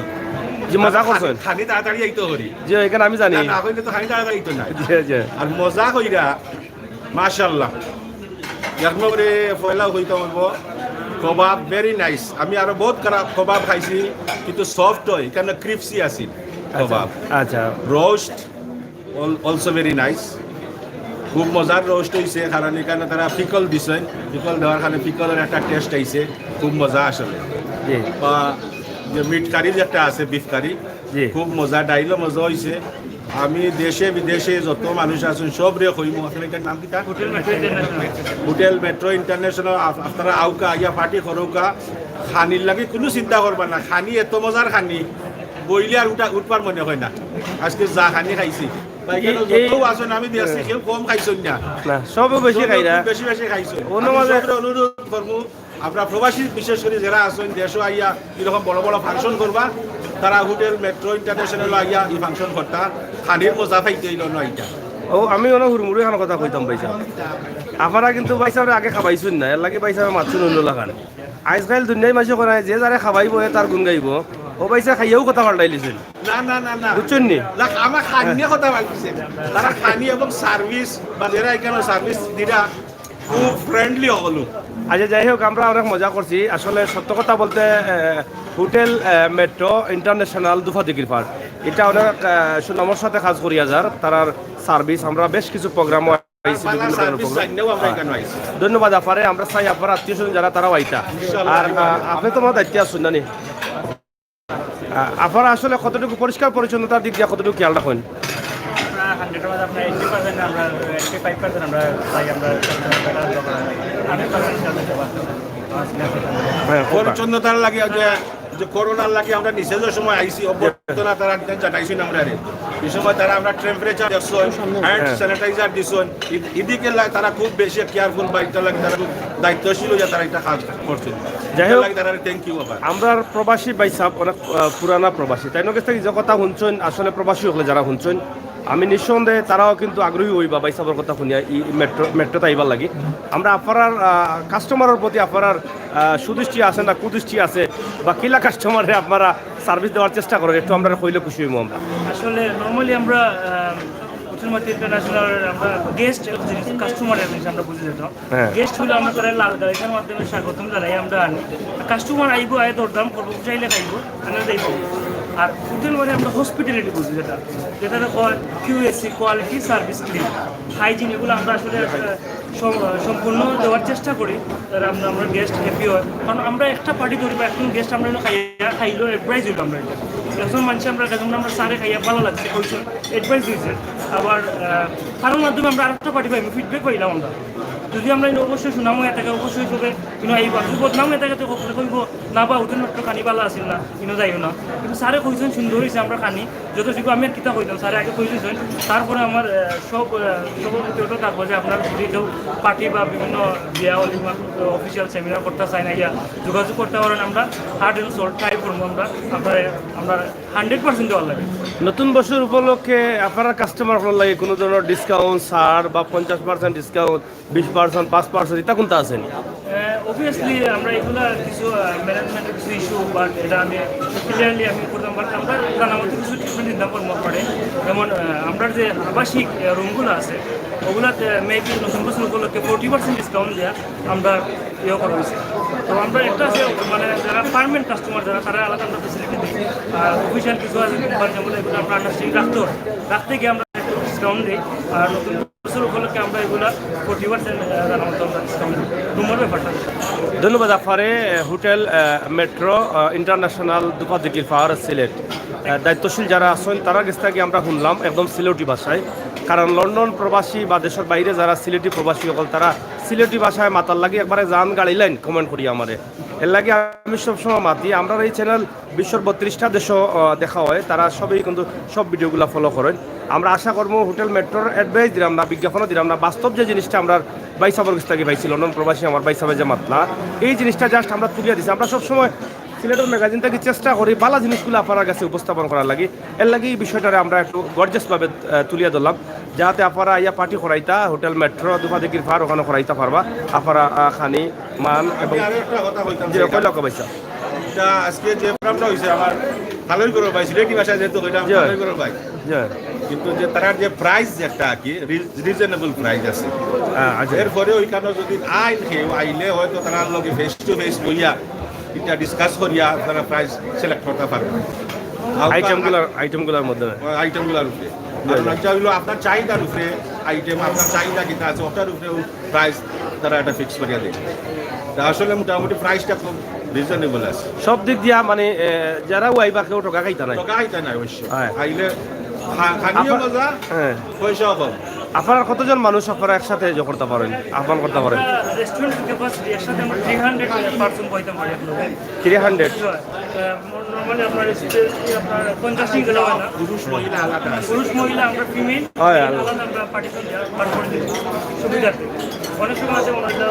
জি, মজা করছইন। খানি তাড়াতাড়ি আইতো করি। জি, ইখান আমি জানি। না, না অইলে তো খানি তাড়াতাড়ি আইতো না। জি, জি। আর মজা কইরা, মাশাআল্লাহ। এক নম্বরে পয়লা কইতাম অইবো, কবাব very nice। আমি আরো বউত খারাপ কবাব খাইছি, কিন্তু soft অয়, ইখান crispy আছিল কবাব। আচ্ছা। Roast, Al-, also very nice। খুব মজার roast অইছে, কারণ ইখান তারা pickle দিছইন, pickle দেওয়ার কারণে pickle-র একটা taste আইছে, খুব মজা আসলে। জি। বা যে meat curry যে একটা আছে, beef curry, জি। খুব মজা, ডাইলও মজা অইছে। আমি দেশে বিদেশে যত মানুষ আছইন, সবরে কইমু, আসলে ইটার নাম কিতা? Hotel Metro International। Hotel Metro International, up-, আপনারা আউক্কা, আইয়া party করউক্কা, খানির লাগি কুনু চিন্তা করবা না, খানি এত মজার খানি, বইলে আর উঠা, উঠবার মনে অয় না। আজকে যা খানি খাইছি। ভাই, এই, কেন এই যত আছইন, আমি দেখছি, হ্যাঁ। কেউ কম খাইছইন না। না, সবে বেশি খাইরা। বেশি বেশি খাইছইন। অন্য আমি মাঝে সবরে অনুরোধ করমু, আমরা প্রবাসী বিশেষ করি যেরা আছইন, দেশো আইয়া এরকম বড় বড় function করবা, তারা Hotel Metro International আইয়া ই function করতা, খানির মজা পাইতে অইলো না ইটা। ও, আমি অনো হুরমুড়ি খান কথা কইতাম ভাইসাব। আপনারা কিন্তু ভাইসাবরে আগে খাবাইছইন না, এরলাগি ভাইসাবে মাতছইন অন্য লাখান। আইজকাইল দুনিয়ার মানষে কয়, যে যারে খাবাইবো, এ তার গুণ গাইবো। ও ভাইসাব খাইয়াউ কথা পাল্টাইলিছইন। না, না, না, না। বুঝছইন নি? না, আমার খানিয়ে কথা পাল্টাইছে। তারা খানি এবং service, বা যেরা ইখানো service দিরা, খুব friendly হকলউ। আচ্ছা, যাই হোক, আমরা অনেক মজা করছি। আসলে সত্য কথা বলতে, আহ, Hotel, আহ, Metro International দুফা দিঘির পাড়, ইটা অনেক, আহ, সুনামর সাথে কাজ করিয়া যার। তারার service, আমরা বেশ কিছু program আইছি, বালা বিভিন্ন ধরনের service program। চাইলেও আমরা হ্যাঁ। এখানে আইছি। ধন্যবাদ আফারে, আমরা চাই আফার আত্মীয় স্বজন যারা তারাও আইতা। ইনশাআল্লাহ, আর, আহ, আপনি তো আমার দায়িত্বে আছইন না নি? আহ, আফারা আসলে কতটুকু পরিষ্কার পরিচ্ছন্নতার দিক দিয়া কতটুকু খেয়াল রাখইন? আপনার hundred-এর মধ্যে আপনার eighty percent, আমরা eighty five percent আমরা চাই, আমরা hundred percent। হ্যাঁ, পরিচ্ছন্নতার লাগি যে যে করোনার লাগি আমরা নিষেধর সময় আইছি, অভ্যর্থনা তারা দিতেন জানাইছেন আমরা রে। এই সময় তারা আমরা টেম্পারেচার দেখছেন, হ্যান্ড স্যানিটাইজার দিছেন, এদিকে লা-, তারা খুব বেশি কেয়ারফুল বা এটা লাগে, তারা খুব দায়িত্বশীল হইয়া তারা এটা কাজ করছেন। যাই হোক, তারা থ্যাংক ইউ আবার। আমরার প্রবাসী ভাই সাহেব অনেক আহ, পুরানা প্রবাসী, তাই নগেছ থেকে যে কথা শুনছেন, আসলে প্রবাসী হকলে যারা শুনছেন, আমি নিঃসন্দেহে তারাও কিন্তু আগ্রহী হইবা ভাই সাহেবর কথা শুনিয়া এই মেট্রো মেট্রোতে আইবার লাগি। আমরা আপনারার কাস্টমারের প্রতি আপনারার আহ, সুদৃষ্টি আছে না কুদৃষ্টি আছে, বা কিলা কাস্টমারে আপনারা সার্ভিস দেওয়ার চেষ্টা করেন, একটু আমরা কইলে খুশি হইব আমরা। আসলে নর্মালি আমরা আহ, হোটেল মার্কেট ইন্টারন্যাশনাল আমরা গেস্ট জিনিস, কাস্টমার জিনিস আমরা বুঝে যেতাম। হ্যাঁ। গেস্ট হইলে আমরা তারা লাল গাড়িটার মাধ্যমে স্বাগতম জানাই আমরা আনি। কাস্টমার আইবো, আয় দরদাম করবো, চাইলে খাইবো, আনা যাইবো। আর হোটেল মানে আমরা হসপিটালিটি বুঝি, যেটা যেটা হয় কিউএসসি, কোয়ালিটি সার্ভিস, ক্লিন, হাইজিন, এগুলো আমরা আসলে আহ, সম- সম্পূর্ণ দেওয়ার চেষ্টা করি। তারা আমরা আমরা গেস্ট হ্যাপি হয়, কারণ আমরা একটা পার্টি ধরি বা একজন গেস্ট আমরা এনে খাইয়া খাইলো, অ্যাডভাইস হইলো আমরা এটা। একজন মানুষ আমরা একজন আমরা সারে খাইয়া ভালো লাগছে, কইছেন, অ্যাডভাইস হয়েছে। আবার আহ, কারোর মাধ্যমে আমরা আরেকটা পার্টি পাইবো, ফিডব্যাক পাইলাম আমরা। যদি আমরা এটা অবশ্যই সুনাম হয়ে থাকে, অবশ্যই সবে কিন্তু এই বাকি বদনাম হয়ে থাকে, তো কখনো কইবো না বা হোটেল মাত্র খানি ভালো আছিল না, কিন্তু যাইও না। কিন্তু সারে কইছেন সুন্দর হয়েছে আমরা খানি, যতটুকু আমি আর কিতা কইতাম, সারে আগে কই দিয়েছেন। তারপরে আমার আহ, সব আহ, সভাপতি ওটা থাকবো যে আপনারা যদি কেউ পার্টি বা বিভিন্ন বিয়া অলিমা অফিসিয়াল সেমিনার করতে চাই না, ইয়া যোগাযোগ করতে পারেন। আমরা হার্ট অ্যান্ড সোল ট্রাই করবো আমরা, আপনারা আমরা হান্ড্রেড পার্সেন্ট দেওয়ার লাগে। নতুন বছর উপলক্ষে আপনারা কাস্টমার হকলর লাগি কোনো ধরনের ডিসকাউন্ট, ছাড় বা পঞ্চাশ পার্সেন্ট ডিসকাউন্ট, বিশ পার্সেন্ট, পাঁচ পার্সেন্ট, এটা কোনটা আছে নি? অবভিয়াসলি আমরা এগুলা কিছু ম্যানেজমেন্টের কিছু ইস্যু, বাট এটা আমি ক্লিয়ারলি আমি করতাম পারি। আমরা জানা মতো কিছু ট্রিটমেন্ট নিতাম পারবো পারে। যেমন আহ, আমরা যে আবাসিক রুমগুলো আছে, ওগুলাতে মেবি নতুন বছর উপলক্ষে ফোর্টি পার্সেন্ট ডিসকাউন্ট দেওয়া আমরা ইয়ে করা হয়েছে। তো আমরা একটা আছে, মানে যারা পারমানেন্ট কাস্টমার, যারা, তারা আলাদা আমরা ফেসিলিটি দিই। আর অফিসিয়াল কিছু আছে কোম্পানি, যেমন এগুলো আমরা আন্ডারস্ট্যান্ডিং রাখতে হয়, রাখতে গিয়ে আমরা একটু ডিসকাউন্ট দিই। আর নতুন বছর উপলক্ষে আমরা এগুলা ফোর্টি পার্সেন্ট জানা মতো আমরা ডিসকাউন্ট দিই রুমের ব্যাপারটা। ধন্যবাদ আফারে। হোটেল মেট্রো ইন্টারন্যাশনাল দুফা দিঘির পাহাড় সিলেট, আহ, দায়িত্বশীল যারা আছেন, তারার কাছ থেকে আমরা শুনলাম একদম সিলেটি ভাষায়। কারণ লন্ডন প্রবাসী বা দেশের বাইরে যারা সিলেটি প্রবাসী হকল, তারা সিলেটি ভাষায় মাতার লাগি একবারে জান গাড়ি লাইন কমেন্ট করি আমারে। এর লাগি আমি সবসময় মাতি, আমরা এই চ্যানেল বিশ্বর বত্রিশটা দেশও আহ, দেখা হয়, তারা সবই কিন্তু সব ভিডিওগুলো ফলো করেন। আমরা আশা করবো হোটেল মেট্রোর অ্যাডভাইস দিলাম না, বিজ্ঞাপনও দিলাম না, বাস্তব যে জিনিসটা আমরা ভাই সাহেবর কাছ থেকে পাইছি, লন্ডন প্রবাসী আমার ভাই সাহেব যে মাতলা, এই জিনিসটা জাস্ট আমরা তুলিয়া দিছি। আমরা সবসময় সিলেটের ম্যাগাজিন থেকে চেষ্টা করি ভালো জিনিসগুলো আপনার কাছে উপস্থাপন করার লাগি। এর লাগি এই বিষয়টারে আমরা একটু গর্জাসভাবে আহ, তুলিয়া ধরলাম, যাতে আপনারা আইয়া পার্টি করাইতা হোটেল মেট্রো দুফা দিঘির পাহাড় ওখানো করাইতা পারবা। আপনারা আহ, খানি মান এবং আমি আরো একটা কথা কইতাম জি, চাই। কইলা কো ভাই সাহেব। এটা আজকে যে প্রোগ্রামটা হয়েছে আমার ভালোই করো ভাই, সিলেটি ভাষায় যেহেতু কইলাম জি। ভালোই করো ভাই। জি। কিন্তু যে তারার যে প্রাইস একটা আর কি, রিজনেবল প্রাইস আছে। হ্যাঁ, আচ্ছা। এরপরে ওইখানে যদি আইন কেউ আইলে হয়তো তারার লগে ফেস টু ফেস বইয়া এটা ডিসকাস করিয়া আপনারা প্রাইস সিলেক্ট করতে পারবেন। আইটেমগুলোর আইটেমগুলোর মধ্যে আইটেমগুলোর উপরে। কারণ এটা হইলো আপনার চাহিদার উপরে আইটেম, আপনার চাহিদা কিতা আছে ওটার উপরে প্রাইস তারা এটা ফিক্স করিয়া দেয়। তা আসলে মোটামুটি প্রাইসটা খুব রিজনেবল আছে। সব দিক দিয়া মানে এ, যারা আইবা কেউ ঠকা খাইতা নাই। ঠকা খাইতা নাই অবশ্য। হ্যাঁ। খাইলে খা- খানিও আপা- মজা, হ্যাঁ। পয়সাও কম। আপনারা কতজন মানুষ আপনারা একসাথে ইয়ে করতে পারেন, আহ্বান করতে পারেন? রেস্টুরেন্ট ক্যাপাসিটি একসাথে আমরা থ্রি হান্ড্রেড পার্সন বইতে পারি আপনাদের। Three hundred. নর্মালি আপনার রেস্টুরেন্ট আপনার পঞ্চাশ দিন গেলে হয় না। পুরুষ মহিলা আলাদা আছে। পুরুষ মহিলা আমরা ফিমেল হয়, আলাদা। আলাদা আমরা পার্টিশন দেওয়া বার করে দিই সুবিধার্থে। অনেক সময় আছে ওনারা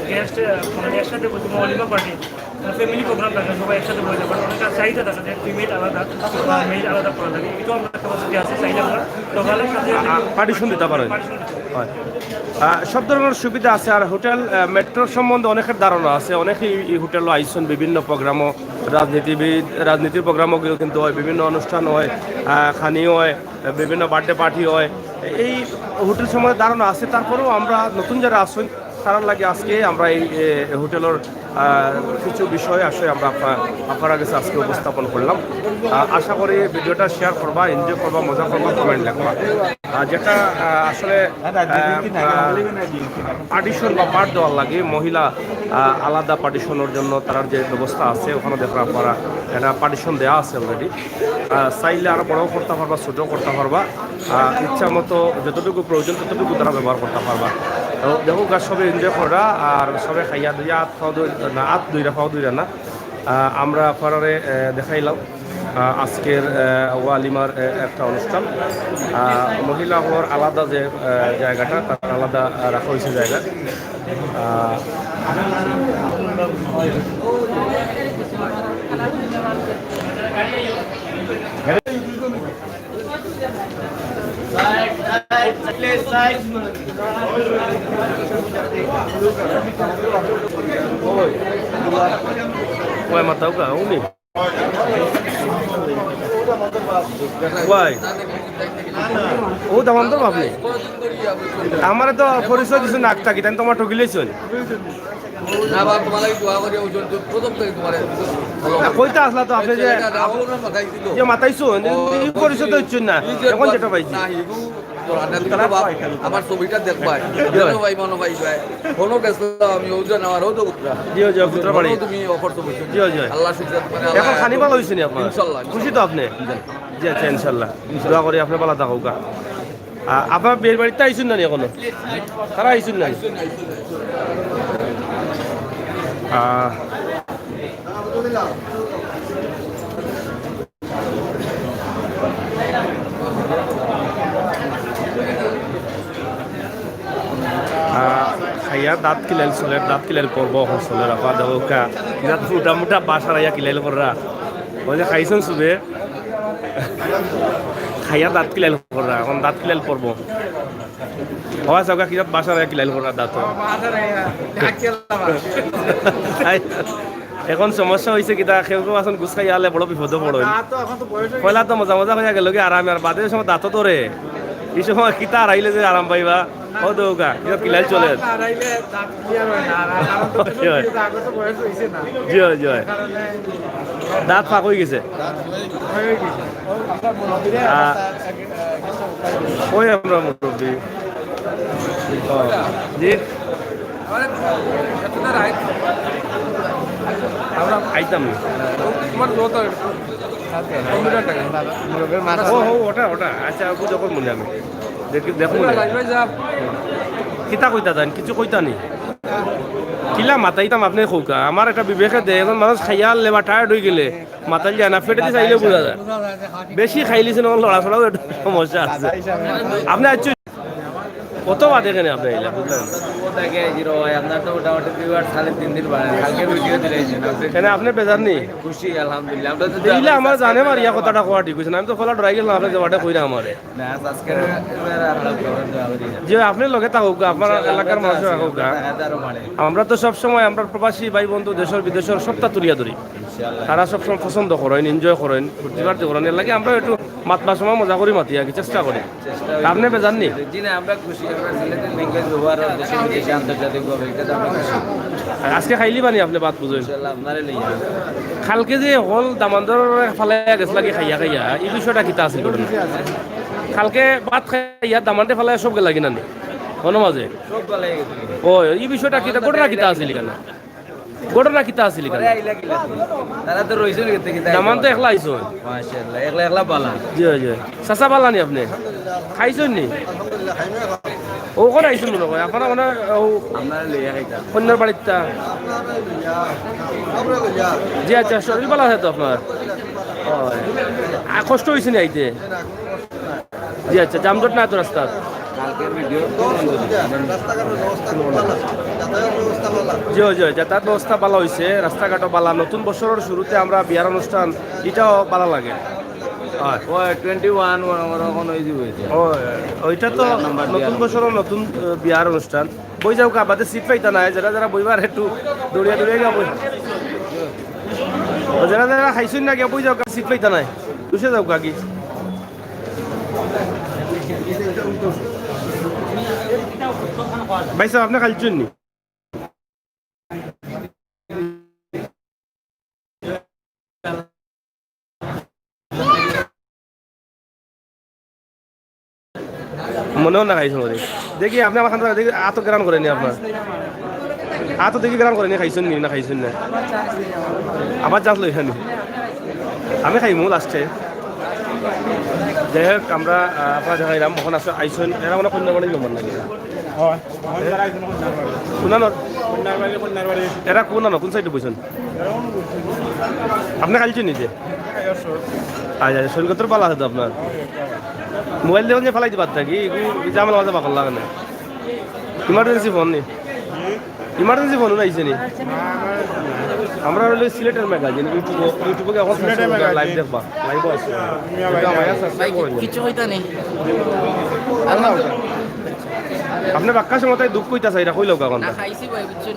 গেস্ট মানে একসাথে বলতে অলিভা পার্টি, ফ্যামিলি প্রোগ্রাম থাকে, সবাই একসাথে বলে যায়, বাট অনেক চাহিদা থাকে যে ফিমেল আলাদা, মেল আলাদা করা লাগে। এটাও আমরা ক্যাপাসিটি আছে, চাইলে আমরা সকালের সাথে পার্টিশন দিতে পারেন। হয়। আহ, সব ধরনের সুবিধা আছে। আর হোটেল আহ, মেট্রোর সম্বন্ধে অনেকের ধারণা আছে, অনেকেই এই হোটেলও আইসন বিভিন্ন প্রোগ্রামও, রাজনীতিবিদ রাজনীতির প্রোগ্রামও কিন্তু হয়, বিভিন্ন অনুষ্ঠান হয়, আহ, খানি হয়, বিভিন্ন বার্থডে পার্টি হয়। এই হোটেল সম্বন্ধে ধারণা আছে। তারপরেও আমরা নতুন যারা আসুন, তারার লাগি আজকে আমরা এই এ, হোটেলের আহ, কিছু বিষয় আসলে আমরা আপনার আপনার কাছে আজকে উপস্থাপন করলাম। আহ, আশা করি ভিডিওটা শেয়ার করবা, এনজয় করবা, মজা করবা, কমেন্ট লিখবা। আর যেটা আহ, আসলে পার্টিশন বা পার্ট দেওয়ার লাগে মহিলা আহ, আলাদা পার্টিশনের জন্য তার যে ব্যবস্থা আছে, ওখানে দেখো আপনারা একটা পার্টিশন দেওয়া আছে অলরেডি। চাইলে আরো বড়ও করতে পারবা, ছোটও করতে পারবা, আহ, ইচ্ছা মতো যতটুকু প্রয়োজন ততটুকু তারা ব্যবহার করতে পারবা। তো দেখো গা, সবে এনজয় করা আর সবে খাইয়া দুইয়া আত পাও দুই না, আত দুইরা পাও দুইরা না। আহ, আমরা আপনারারে, আহ, দেখাইলাম, আহ, আজকের, আহ, ওয়ালিমার, আহ, একটা অনুষ্ঠান। আহ, মহিলা হওয়ার আলাদা যে, আহ, জায়গাটা, তার আলাদা, আহ, রাখা হয়েছে জায়গা। আহ, ওই মাতাও কা, উনি। ওই। ও দামান্দর বাপ নি? আমারে তো পরিচয় দিছইন না, আক্তা কিতা, তাই তোমার ঠকিলেছইন। না, বাবা, তোমার লাগি দোয়া করি, ওই জন্য প্রথম থেকে তোমার না, কইতা আসলা তো আপনি যে এটা রাহুল ওনার মাথায় ছিল। যে মাতাইছো, ও, ই পরিচয় তো হচ্ছেন না। এই যে এখন তোমার যেটা পাইছি। না, হিগু, তোর আন্ডার দিকে বাবা, আমার ছবিটা দেখবায়। জি। জানো ভাই, মনো ভাই, ভাই। ফোনও গেছিলাম আমি, ওই জন্য আমার হতো পুত্রা। জি, জি, পুত্রা বাড়ি। ফোনও তুমি অফার তো বলছো। জি, জি। আল্লাহ শুকর, মানে, এখন আল্লাহ খানি ভালো হইছে নি আপনার? ইনশাল্লাহ, খুশি তো আপনি? জি, আচ্ছা, ইনশাল্লাহ। দোয়া করি আপনি ভালো থাকুক। আ-, আপনার বিয়ের বাড়িতে আইসুন না নি এখনো? তারা আইসুন না নি? আ, আ, খাইয়া দাঁত কিলাইল চলের, দাঁত কিলাইল পর্ব অখন চলের, আপা দেখউক্কা। ইটা ফুটা মুটা বাসার আইয়া কিলাইল কররা। ওই যে খাইছইন সুবে, খাইয়া দাঁত কিলাইল কররা, অখন দাঁত কিলাইল পর্ব। ও আচ্ছা, ওকে কিতা বাসার কিলাইল করা দাঁত? বাসার আইয়া, যা খেলাম আর। আই, এখন সমস্যা হইছে কিতা, কেউ কেউ আছেন গুস খাইয়া আলে বড় বিপদে পড়ইন। না, তো এখন তো বয়স হয়ে পয়লা তো মজা মজা হইয়া গেল কি আরামে, আর বাদে সময় দাঁত ধরে। এই সময় কিতা আরাইলে যে আরাম পাইবা, ও তো ওকা, কিতা কিলাইল চলে। দাঁত আরাইলে দাঁত ক্লিয়ার হয় না, আর আমার তো হয়, হয়। আগে তো বয়স হইছে না। জি হয়, জি হয়। কারণে দাঁত ফাঁক হয়ে গেছে। হয়ে গেছে। আ, ওই আমরা মুরব্বি। ও, জি। আমরা আইতাম না। তোমার যত কম্পিউটার টাকা। ও, ও, ওটা, ওটা। আচ্ছা, ওকে যখন মনে আমি। দেখি, দেখো মনে। কিতা কইতা দেন? কিছু কইতা নি? কিলা মাতাইতাম আপনি কউক্কা। আমার একটা বিবেকে দে, এখন মানুষ খাইয়া আনলে বা টায়ার্ড হয়ে গেলে, মাতাল যায় না, পেটে দিয়ে চাইলে বোঝা যায়। বেশি খাইলিছেন, আমার লড়াচড়াও একটু সমস্যা আছে। আপনি আইচ্ছইন কত বাদে কেনে আপনি আইলা, বুঝলাম না। ওটাকে জিরো ভাই, আপনার তো মোটামুটি viewer সাড়ে তিন দিন বাড়ে। কালকে ভিডিও দিলাইছেন আপনি। কেনে আপনি বেজার নি? খুশি, আলহামদুলিল্লাহ। আমরা তো দিলে আমার জানে মারিয়া কথাটা কওয়া ঠিক হইছে না। আমি তো ফলা ডরাই গেলাম, আপনি যে বাটে কইরা আমারে। না, আজকে এবার আমরা দোয়া করি। যে আপনি লগে থাকুক, আপনার ইনশাআল্লাহ, এলাকার আমরা মানুষ আছি, থাকুক। আমরা থাকাতে আরো বাড়ে। আমরা তো সব সময় আমরা প্রবাসী ভাই বন্ধু দেশের বিদেশের সবটা তুলিয়া ধরি। ইনশাআল্লাহ। তারা সবসময় পছন্দ করেন, এনজয় করেন, ফুর্তি ফার্তি করেন, এর লাগি আমরা একটু মাতবার সময় মজা করি মাতি আর কি, চেষ্টা করি। চেষ্টা করি। আপনি বেজার নি? জি না, আমরা খুশি, আমরা সিলেটের ল্যাঙ্গুয়েজ ব্যবহার আর দেশে বিদেশে আন্তর্জাতিকভাবে, এটা তো আমরা খুশি। আর আজকে খাইলি বানি আপনি বাদ বুঝেন? ইনশাআল্লাহ, আপনারে লইয়া। কালকে যে হল দামান্দর ফালাইয়া গেছলা কি খাইয়া খাইয়া, এই বিষয়টা কিতা আছিল ঘটনা? কালকে ভাত খাইয়া দামান্দে ফালাইয়া সব গেলা কিনা নি? হনো মাঝে? সব ফালাইয়া গেছে। ও, এই বিষয়টা কিতা, ঘটনা কিতা আছিল এখানে? ঘটনা কিতা আছিল এখানে? পরে আইলা কিলা? তারা তো রইছইন গেতে কিতা? দামান তো একলা আইছইন। মাশাআল্লাহ, একলা একলা বালা। জি, জি। চাচা বালা নি আপনি? খাইছইন নি? ও করে আইছইন মনে হয়। আপনারা মানে, ও আপনারা লইয়া খাইতা। কন্যার বাড়িরটা? জি, আচ্ছা, শরীর বালা আছে তো আপনার? ও, আর কষ্ট হইছে নি আইতে? জি, আচ্ছা, যানজট নাই তো রাস্তাত? কালকের ভিডিও। জি, জি, যাতায়াত ব্যবস্থা ভালা হইছে, রাস্তাঘাটও ভালা। নতুন বছরের শুরুতে আমরা বিয়ার অনুষ্ঠান, এটাও ভালা লাগে। হয়। ওই টোয়েন্টি ওয়ান, ওরকম ওই যে হয়েছে। ও, ওইটা তো নতুন বছরের নতুন, আহ, বিয়ার অনুষ্ঠান। বই যাও কা, বাদে সিট পাইতা নাই, যারা যারা বইবার একটু দৌড়িয়া দৌড়িয়া গিয়া বই। ও, যারা যারা খাইছইন না গিয়া বই যাও কা, সিট পাইতা নাই, বসে যাও কা কি। ভাই সাহেব, আপনি খাইছইন নি? মনেও না খাইছইন নি। দেখি, আপনি আমার খান দেখি, আতো গ্রান করেনি আপনার। আতো দেখি গ্রান করেনি, খাইছইন নি না খাইছইন না? আবার চান্স লইছেন। আমি খাইমু লাস্টে। যাই হোক, আমরা, আহ, আপনারা দেখাইলাম, এখন আছে আইছইন, এরা মানে কন্যা বাড়ির নম্বর নাকি? হয়, আমার যারা আইছইন কন্যার বাড়ি। কোন আনো? কন্যার বাড়ি, কন্যার বাড়ি। এরা কোন আনো? কোন সাইডে বইছইন? আপনে খাইলছইন নিজে? আচ্ছা, আচ্ছা, শরীর কত ভালা আছে তো আপনার? মোবাইল দেখুন যে ফালাই দিবার থাকি, এগু ঝামেলা মাঝে বাকর লাগে না। ইমার্জেন্সি ফোন নি? ইমার্জেন্সি ফোন আইছে নি? আমরা হইলো সিলেটের ম্যাগাজিন, ইউটিউবে, ইউটিউবে এখন সিলেটের ম্যাগাজিন। লাইভ দেখবা, লাইভ আছে। এটা আমার সাথে ভাই, কি-, করেন। কিছু হইতা নেই। আপনে বাক্কা সময় তাই দুঃখ হইতা চাই, এটা কইলো কারণ। না, খাইছি ভাই, বুঝছেন?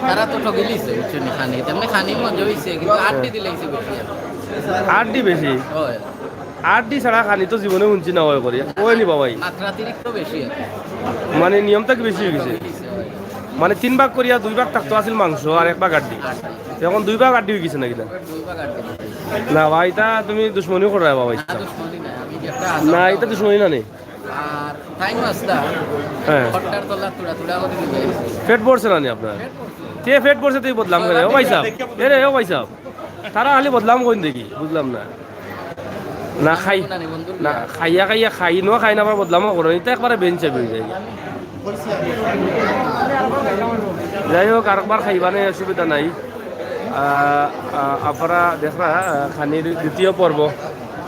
তারা তো ঠগিলিছে, বুঝছেন? খানি, তেমনি খানি মজা হইছে, কিন্তু আড্ডি দিলাইছে বেশি। আড্ডি বেশি? হয়। আড্ডি ছাড়া খানি তো জীবনে শুনছি না হয় করি। ওই নি বাবাই। মাত্রাতিরিক্ত বেশি আর কি। মানে নিয়ম থাকি বেশি হয়ে গেছে। ঠগিলিছে, হয়। মানে তিন ভাগ করিয়া দুই ভাগ থাকতো আছিল মাংস আর এক ভাগ আড্ডি। এখন দুই ভাগ আড্ডি হয়ে গেছে নাকি না? দুই ভাগ আড্ডি। না ভাই, তা তুমি দুশমনি করো বাবা, না, ইচ্ছা। দুশমনি না, আমি যে একটা না, এটা দুশমনি না নি। আর টাইম আসতা। হ্যাঁ। ঘরটার তলা তুড়া তুড়া করে দিবে। পেট ভরছে না নি আপনার? পেট ভরছে। তে পেট ভরছে তুই বদলাম করে, ও ভাই সাহেব। এ রে, ও ভাই সাহেব। তারা খালি বদলাম কইন দেখি, বুঝলাম না। না খাই, না নি বন্ধু। না, খাইয়া খাইয়া খাই, নো খাই না, আবার বদলামও করো, এটা একবারে বেঞ্চে বেঞ্চে। যাই হোক, আরেকবার খাইবা না, অসুবিধা নাই। আহ, আহ, আপনারা দেখরা, আহ, খানির দ্বিতীয় পর্ব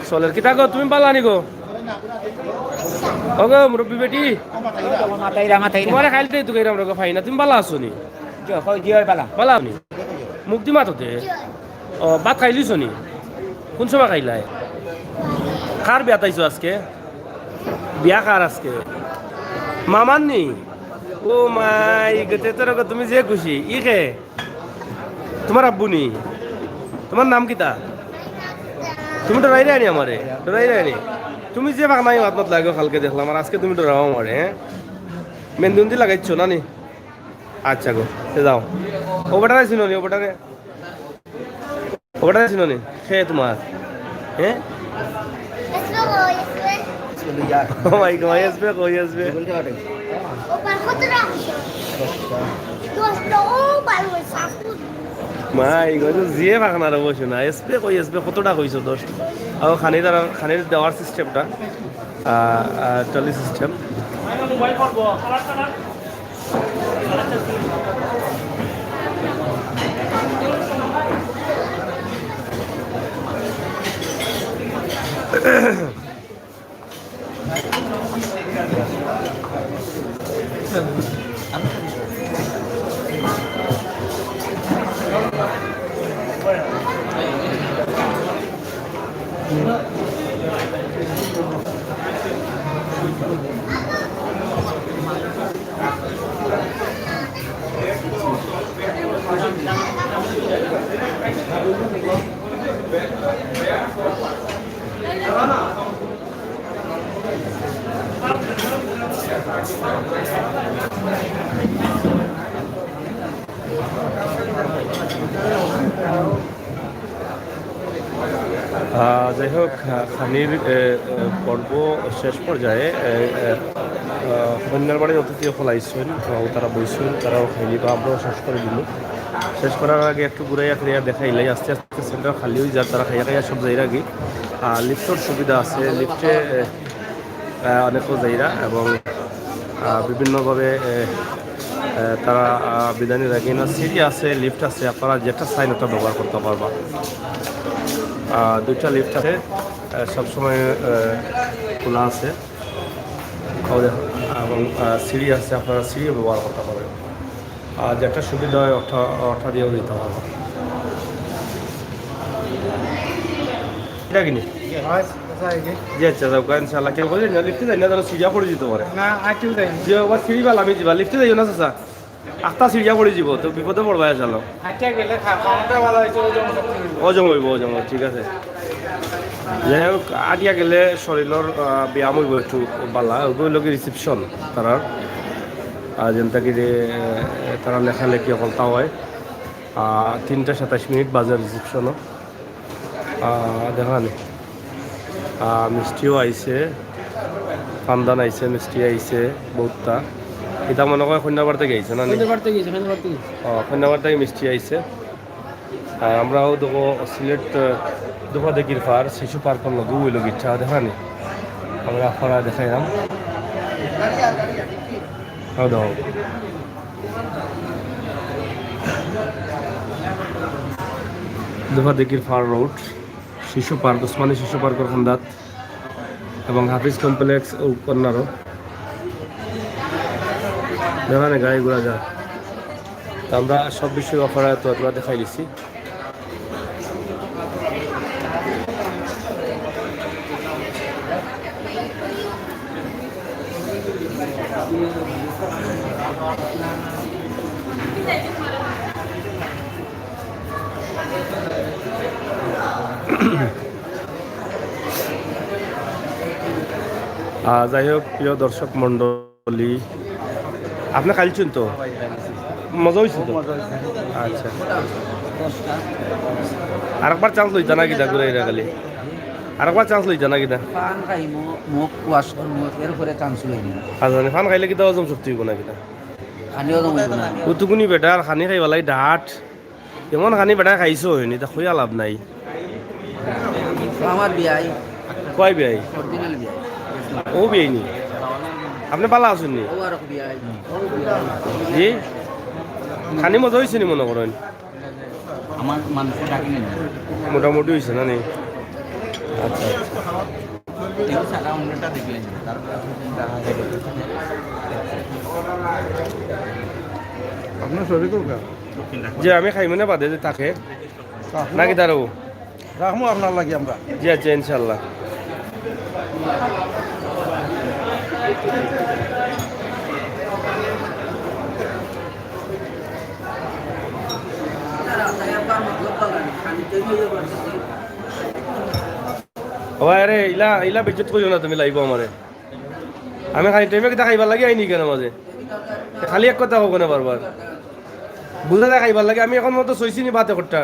চলের। কিতা গো, তুমি বালা নি গো? ও গো, মুরব্বি বেটি। মাতাইরা, মাতাইরা। তোমারে খাইলতে তো গেরাম রোগা পাই না, তুমি বালা আছো নি? জি, কই, জি, হয় বালা। বালা নি? মুখ দি মাতো দে। ও, ভাত খাইলিছো নি? কোন সময় খাইলায়? কার বিয়াত আইছো আজকে? বিয়া কার আজকে? মামার নি? ও মাই, গতে তোর গো, তুমি যে খুশি। ই কে? তোমার আব্বু নি? তোমার নাম কিতা? তুমি ডরাইরায় নি আমারে? ডরাইরায় নি? তুমি যে বাগনাই মাত মাত লাগো কালকে দেখলাম, আর আজকে তুমি ডরাও আমারে, হ্যাঁ? মেন্দুন্দি লাগাইছো না নি? আচ্ছা গো, তে যাও। ও বেটারে চিনো নি, ও বেটারে? ও বেটারে চিনো নি? সে তোমার? হ্যাঁ? ও মাই গড, এসবে কই, এসবে? মাই গড, জিয়ে বাগানার অবশ্য না। এসবে কই, এসবে কতটা কইছো? দশ। আর খানি তারা, খানির দেওয়ার সিস্টেমটা, আহ, আহ, ট্রলি সিস্টেম। আহ, যাই হোক, আহ, খানির, এ, এ, পর্ব শেষ পর্যায়ে, এ, এ, আহ, কইন্যার বাড়ির অতিথি অকল আইছইন, আহ, তারা বইছইন, তারাও খাইলিবা, আমরাও শেষ করি দিমু। শেষ করার আগে একটু ঘুরাইয়া ফিরাইয়া দেখাইলাই, আস্তে আস্তে সেন্টার খালি হয়ে যার, তারা খাইয়া খাইয়া সব যাইরা গি। আর লিফটর সুবিধা আছে, লিফটে, এ, আহ, অনেকেও যাইরা এবং, আহ, বিভিন্নভাবে, এ, এ, তারা, আহ, বিদায় নিয়ে রাখে। না, সিঁড়ি আছে, লিফট আছে, আপনারা যেটা চাইন ওটা ব্যবহার করতে পারবা। আহ, দুইটা লিফট আছে, আহ, সবসময়, আহ, খোলা আছে। ও দেখো, এবং, আহ, সিঁড়ি আছে, আপনারা সিঁড়িও ব্যবহার করতে পারবেন। আর যেটা সুবিধা হয় ওটা, ওটা দিয়েও দিতে পারবো। এটা কিনি? জি, আচ্ছা, যাও, ইনশাআল্লাহ। কেউ বলে না, লিফটে যাই না, তাহলে সিঁড়িয়া পড়ে যেতে পারে। না, আর কেউ যায়নি। যে আবার সিঁড়ি বালা আমি যাবা, লিফটে যাইও না, চাচা। আখতা সিঁড়িয়া পড়ে যাব, তো বিপদে পড়বা, চলো। আচ্ছা, গেলে খা-, খাওয়াটা ভালো হয়েছে, ওজন করতে হবে। ওজন হইব, ওজন হইব, ঠিক আছে। যাই হোক, আটিয়া গেলে শরীরর, আহ, ব্যায়াম হইব একটু বালা। ওগুলো লোকে রিসেপশন তারার, আহ, যেন তাকে যে, আহ, তারা লেখালেখি হলতা হয়। আহ, তিনটা সাতাইশ মিনিট বাজে রিসেপশনও। আহ, দেখা নি। আহ, মিষ্টিও আইছে, পান্দান আইছে, মিষ্টি আইছে, বউততা। এটা মনে হয় কইন্যার বাড়ি থাকি আইছে, না নি? কইন্যার বাড়ি থাকি আইছে, কইন্যার বাড়ি থাকি। ও, কইন্যার বাড়ি থাকি মিষ্টি আইছে। আর আমরাও দেখো সিলেট, আহ, দুফা দেখির পার, শিশু পার্কর লগে ওই লগে ইচ্ছা দেখা নি। আমরা আপনারা দেখাইলাম। হ্যাঁ, দেখো। দুফা দিঘির পার রোড, শিশু পার্ক, ওসমানী শিশু পার্কর কান্দাত এবং হাফিজ কমপ্লেক্স ও কর্নারও যেখানে গাড়ি ঘোড়া যায়। তো আমরা সব বিষয়ে অফার তো আমরা দেখাই দিছি। আহ, যাই হোক, প্রিয় দর্শক মণ্ডলী, আপনে খাইছইন তো? মজা অইছে তো? আচ্ছা। আরেকবার চান্স লইতা না কিতা ঘুরাইরা খালি? আরেকবার চান্স লইতা না কিতা? পান খাইমু, মুখ ওয়াশ করমু, এরপরে চান্স লইমু। আচ্ছা, মানে পান খাইলে কিতা হজম শক্তি অইবো না কিতা? খানি হজম অইবো না। উতুকুনি বেটার খানি খাইবার লাগি ডাট। এমন খানি বেটা খাইছো হয়নি, তা কইয়া লাভ নাই। আমার বিয়াই। কয় বিয়াই? অরিজিনাল বিয়াই। ও বিয়াই নি? আপনে বালা আছইন নি? ও আর বিয়াই। জি? খানি মজা অইছে নি মনে করইন? আমার মানুষে ডাকি নেন। মোটামুটি অইছে না নি? আচ্ছা, আচ্ছা। কেউ সাদা অন্যটা দেখলেন, তারপরে আপনি দেখা যায়। আপনার শরীর কোনটা? যে আমি খাই মানে বাদে যে থাকে, রাখমু। নাকি দাঁড়াবো? রাখমু আপনার লাগি আমরা। জি আচ্ছা, ইনশাল্লাহ। ও ভাই, আরে, ইলা, ইলা বেইজ্জত করিও না তুমি, লাইবো আমারে। আমি খালি টাইমে কিতা খাইবার লাগি আইনি কেনে মাঝে? খালি এক কথা কও কেনে বারবার? বুঝা যায় খাইবার লাগি, আমি এখন মতো সইছি নি ভাতে খোট্টা।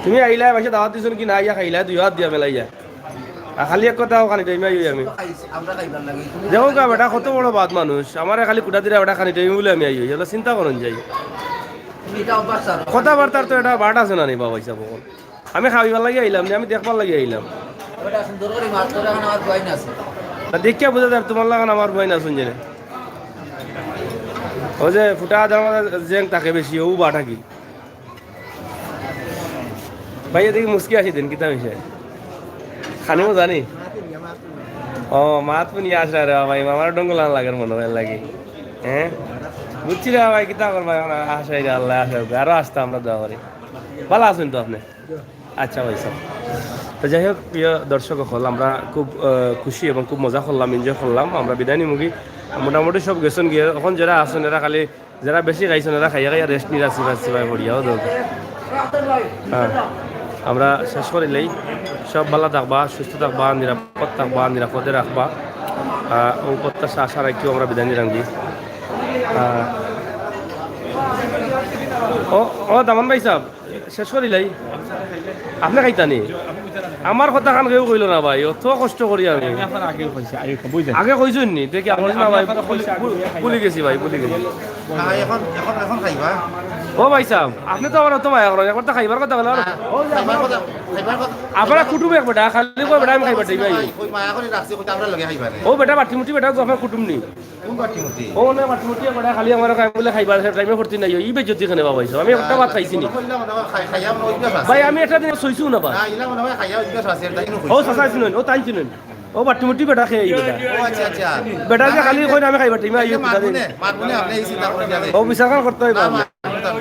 তুমি আইলা, বাইশে দাওয়াত দিছইন কি না, আইয়া খাইলা, দুই হাত দিয়া মেলাইয়া। আর খালি এক কথা কও, খালি টাইমে আইও আমি। দেখো গা বেটা, কত বড় বাদ মানুষ, আমারে খালি কুটা দিরা বেটা, খালি টাইমে বলে আমি আইও, এগুলা চিন্তা করুন যাই। কথাবার্তার তো একটা বাট আছে না নি বাবা হিসাব? আমি খাওয়াইবার লাগি আইলাম নি, আমি দেখবার লাগি আইলাম। ওটা সুন্দর করে মাত করে এখন আমার বইন আছে। না, দেখিয়া বুঝা যায় তোমার লাগান আমার বইন আছইন জেনে। ও যে ফুটা আদার মাঝে জেং থাকে বেশি, ও বাটা কি? ভাই, এদিকে মুস্কি আসি দেন, কিতা বিষয়? খানিও জানি। ও, মাত হুনি আসরা রে ভাই, আমার ডঙ্গলান লাগের মনে হয় লাগি। হ্যাঁ? বুঝছি রে ভাই, কিতা করবা এখন? আশা করি আল্লাহ আশা করি। আরো আসতে আমরা দোয়া করি। ভালা আছইন তো আপনে? আচ্ছা ভাই সাহেব। তো যাই হোক, প্রিয় দর্শক অকল, আমরা খুব, আহ, খুশি এবং খুব মজা করলাম, এনজয় করলাম। আমরা বিদায় নিমুগি। মোটামুটি সব গেছইন গিয়া। এখন যেরা আছইন, এরা খালি, যেরা বেশি খাইছইন, এরা খাইয়া খাইয়া রেস্ট নিরা, সিবাই সিবাই পড়িয়া, ও দরকার। হ্যাঁ, আমরা শেষ করিলাই। সব ভালা থাকবা, সুস্থ থাকবা, নিরাপদ থাকবা, নিরাপদে রাখবা। আহ, ও প্রত্যাশা আশা রাখিও আমরা বিদায় নিরামগি। আহ, ও, ও দামান ভাই সাহেব, শেষ করিলাই। আপনে খাইতা নি? আমার কথা খান কেউ কইলো না ভাই, অত কষ্ট করি আমি। আমি আপনার আগেও কইছি, আগে কইছি। আগে কইছইন নি? দেখি, আমি না ভাই, আপনার কথা কইছি, আগে ভুলি গেছি ভাই, ভুলি গেছি। হ্যাঁ, এখন, এখন, এখন খাইবা? ও ভাই সাহেব, আপনে তো আমার অত মায়া করেন, একবার তো খাইবার কথা বলেন। না, খাইবার কথা, খাইবার কথা। আপনারা কুটুম এক বেটা, খালি কয় বেটা আমি খাইবার চাই ভাই। ওই মায়া করে রাখছি, কইতে আমরা লগে খাইবা রে। ও বেটা, বাটি মুটি বেটা, আপনার কুটুম নি? কোন বাটি মুটি? ও না, বাটি মুটি বেটা, খালি আমার খাই বলে খাইবার টাইমে ভর্তি নাই, ই বেজ্জতি কেনে বাবা হইছে? আমি একটা ভাত খাইছি নি। কইলাম না, খাই-, খাইয়া মনে অভ্যাস আছে। ভাই, আমি একটা দিন সইছু না বা। না, ইলা মনে হয় খাইয়া অভ্যাস আছে, এর তাই নু ও কইছি। চাচা চিনইন, ও তাই চিনইন। ও বাটি মুটি বেটা খেয়ে এই বেটা। ও আচ্ছা, আচ্ছা। বেটা যে খালি কই না আমি খাইবার টাইমে আইও। মারবো নে, মারবো নে, আপনি এই চিন্তা করেন না। ও বিচার খান করতে হইব। না, না, না।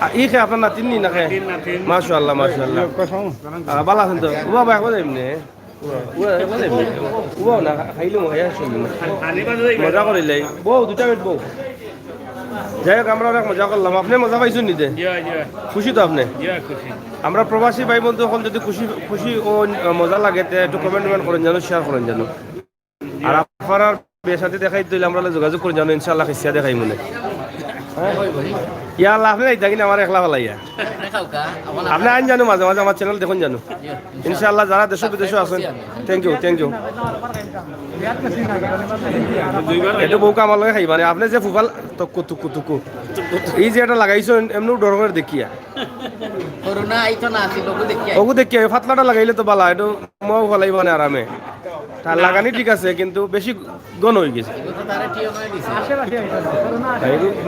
আ, ই খে আপনার নাতিন নি না খে? নাতিন, নাতিন। মাশাআল্লাহ, মাশাআল্লাহ। আ, ভালা আছইন তো? ও বাবা, এখন এমনি। ও, ও, ও, ও, ও না, খাইলে মজা আসে। মজা করিলাই। বউ, দুইটা মিনিট বউ। যাই হোক, আমরা অনেক মজা করলাম। আপনে মজা পাইছইন নি তে? জি, জি। খুশি তো আপনে? জি, খুশি। আমরা প্রবাসী ভাই বন্ধু অকল যদি খুশি, খুশি ও মজা লাগে, তে একটু comment টমেন্ট করইন জানো, share করইন জানো। আর আপনারার বিয়ার সাথে দেখাই দিলে আমরা যোগাযোগ করইন জানো, ইনশাআল্লাহ খিসা দেখাই মনে। হ্যাঁ? ইয়া আল্লাহ, আপনে যাইতা কিনা আমার একলা ফালাইয়া? আপনে আইন জানো, মাঝে মাঝে আমার channel দেখইন জানো। ইনশাআল্লাহ, যারা দেশে বিদেশে আছইন, thank you, thank you। একটু বউকে আমার লগে খাইবা নে, আপনে যে ফুফাল তুকু তুকু তুকু। এই যে এটা লাগাইছো, এমনেও ডর করে দেখিয়া। করোনা আইতো না, আসি লোক দেখিয়া। ওগু দেখিয়া, এই পাতলাটা লাগাইলে তো বালা, একটু মাও ফালাইবা নে আরামে। তার লাগানি ঠিক আছে, কিন্তু বেশি ঘন অই গেছে।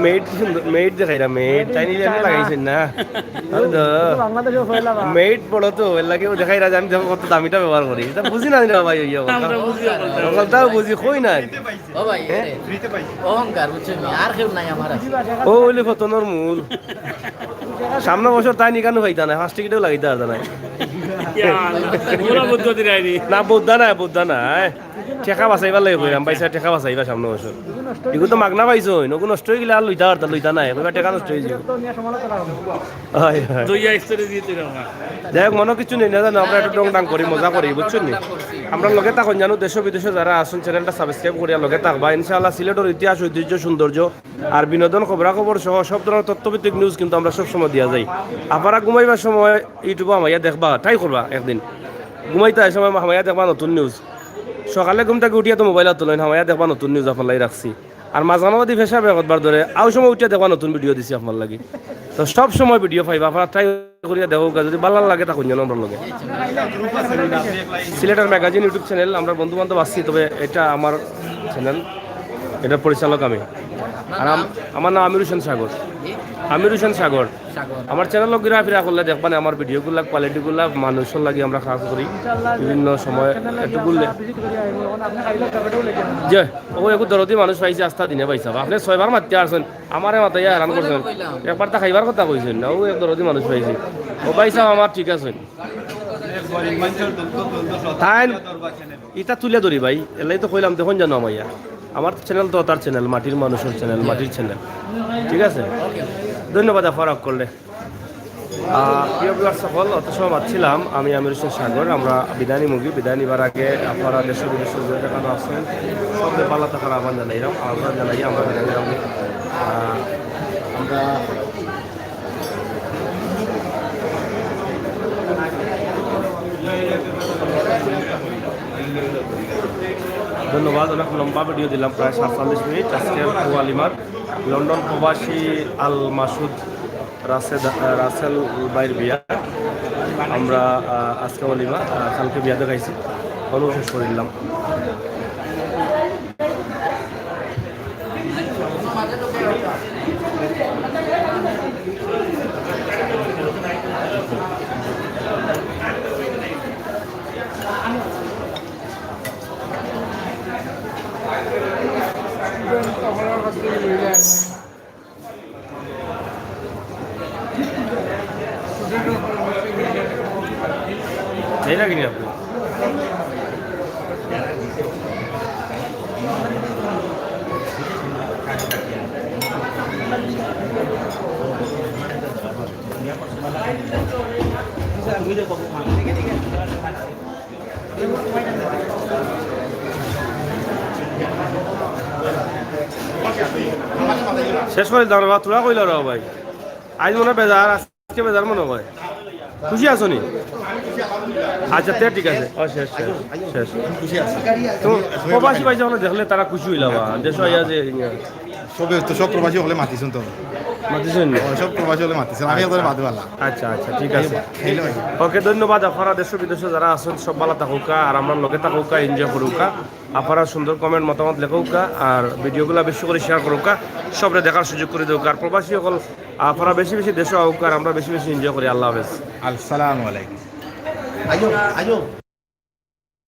মেইড সুন্দর, মেইড দেখাইরা, মেইড। তাইন নিজে লাগাইছইন না। আরে তো। মেইড বড় তো, এর লাগি ও দেখাইরা যে আমি দেখো কত দামিটা ব্যবহার করি। ইতা বুঝি না নি রে ভাই, অইয়া কথা। আমরা বুঝি, আমরা। অকলতাও বুঝি, কই না। ও ভাই, হ্যাঁ? এরে। অহংকার, বুঝছো নি? আর কেউ নাই আমার আছে। ও অইলে পতনর মূল। সামনে বছর তাইন ইখানো পাইতা না, পাঁচ টিকিটেও লাগাইতা পারতা না। ইয়া আল্লাহ, ওরা বুদ্ধ দিরাইনি। না, বুদ্ধা না, বুদ্ধা না, এ। টেকা বাঁচাইবার লাগি কইরাম, ভাইসাব, টেকা বাঁচাইবা সামনে বছর। ইগু তো মাগনা পাইছইন, অগু নষ্ট অই গেলে আর লইতা পারতা, লইতা নায়, কইবা টেকা নষ্ট অই যাইবো। হয়, হয়। দইয়া স্তরে দিয়ে তুই রাখা। যাই হোক, মনো কিচ্ছু নেই না জানো, আমরা একটু ডং ডাং করি, মজা করি, বুঝছো নি? আমরার লগে থাকইন জানো, দেশ বিদেশে যারা আছইন, channelটা subscribe করিয়া লগে থাকবা। ইনশাআল্লাহ সিলেটর ইতিহাস, ঐতিহ্য, সৌন্দর্য আর বিনোদন, খবরাখবর সহ সব ধরনের তথ্যভিত্তিক news কিন্তু আমরা সব সময় দিয়া যাই। আফারা ঘুমাইবার সময় YouTube-ও হামাইয়া দেখবা, try করবা একদিন। ঘুমাইতা সময় হামাইয়া দেখবা নতুন news। সকালে ঘুম থাকি উঠিয়া তো mobile আতো লইন, হামাইয়া দেখবা নতুন news আপনার লাগি রাখছি। আর মাঝখানো যদি পেশাব একবার ধরে, আউ সময় উঠিয়া দেখবা নতুন video দিছি আপনার লাগি। তো সব সময় video পাইবা, আপনারা try করিয়া দেখউক্কা, যদি ভালা লাগে থাকইন জানো আমরার লগে। সিলেটের magazine YouTube channel, আমরা বন্ধু বান্ধব আছি, তবে এটা আমার channel, এটার পরিচালক আমি। আর আম-, আমার নাম আমির হোসেন সাগর। আমির হোসেন সাগর। আমার channel ঘুরা ফিরা করলে দেখবা নে আমার videoগুলা, qualityগুলা, মানুষর লাগি আমরা কাজ করি। বিভিন্ন সময় একটু ঘুরলে। যে, ও একটু দরদি মানুষ পাইছি, আস্তা দিনে পাইছি। আপনে ছয়বার মাতিয়া আছইন, আমারে মাতাইয়া হেরান করছইন। একবার তা খাইবার কথা কইছইন না, ও এক দরদি মানুষ পাইছি। ও ভাইসাব আমার ঠিক আছইন। তাইন ইতা তুলিয়া ধরি ভাই, এলাই তো কইলাম, দেখইন জানো হামাইয়া। আমার channel তো তার channel, মাটির মানুষর channel, মাটির channel। ঠিক আছে? ধন্যবাদ আফারা করলে। আহ, প্রিয় viewers সকল, অত সময় মাতছিলাম, আমি আমির হোসেন সাগর। আমরা বিদায় নিমুগি, বিদায় নিবার আগে আফারা দেশ বিদেশে যে যেখানো আছইন, সবরে ভালা থাকার আহ্বান জানাইলাম, আহ্বান জানাই আমরা বিদায় নিলাম। আহ, আমরা ধন্যবাদ, অনেক লম্বা video দিলাম, প্রায় সাতচল্লিশ মিনিট। আজকে ওয়ালিমার লন্ডন প্রবাসী আল মাসুদ রাশেদ, আহ, রাসেল ভাইর বিয়া। আমরা, আহ, আজকে ওয়ালিমা, আহ, কালকে বিয়া দেখাইছি, হলো শেষ করে দিলাম। এই লাগে নি আপনি? শেষ করি দাও রে বা, তোরা কইলা রে ভাই। আইজ মনে বেজার, আজকে বেজার মনে হয়। খুশি আছো নি? আচ্ছা, তে ঠিক আছে। ও, শেষ, শেষ, শেষ। তো প্রবাসী ভাই যখন দেখলে তারা খুশি হইলা বা, দেশো আইয়া যে সবে তো সব প্রবাসী হকলে মাতিছইন তো। মাতিছইন নি? ও, সব প্রবাসী হকলে মাতিছইন। আমি একবারে বাদে বালা। আচ্ছা, আচ্ছা, ঠিক আছে। খাইলে ভাই। ওকে, ধন্যবাদ। আফারা দেশ বিদেশে যারা আছইন সব ভালা থাকউক্কা, আর আমরার লগে থাকউক্কা, enjoy করউক্কা। আফারা সুন্দর comment মতামত লেখউক্কা, আর videoগুলা বেশি করি share করউক্কা, সবরে দেখার সুযোগ করি দেউক্কা। আর প্রবাসী হকল আফারা বেশি বেশি দেশো আউক্কা, আর আমরা বেশি বেশি enjoy করি। আল্লাহ হাফেজ। আসসালামু আলাইকুম। আইও, আইও।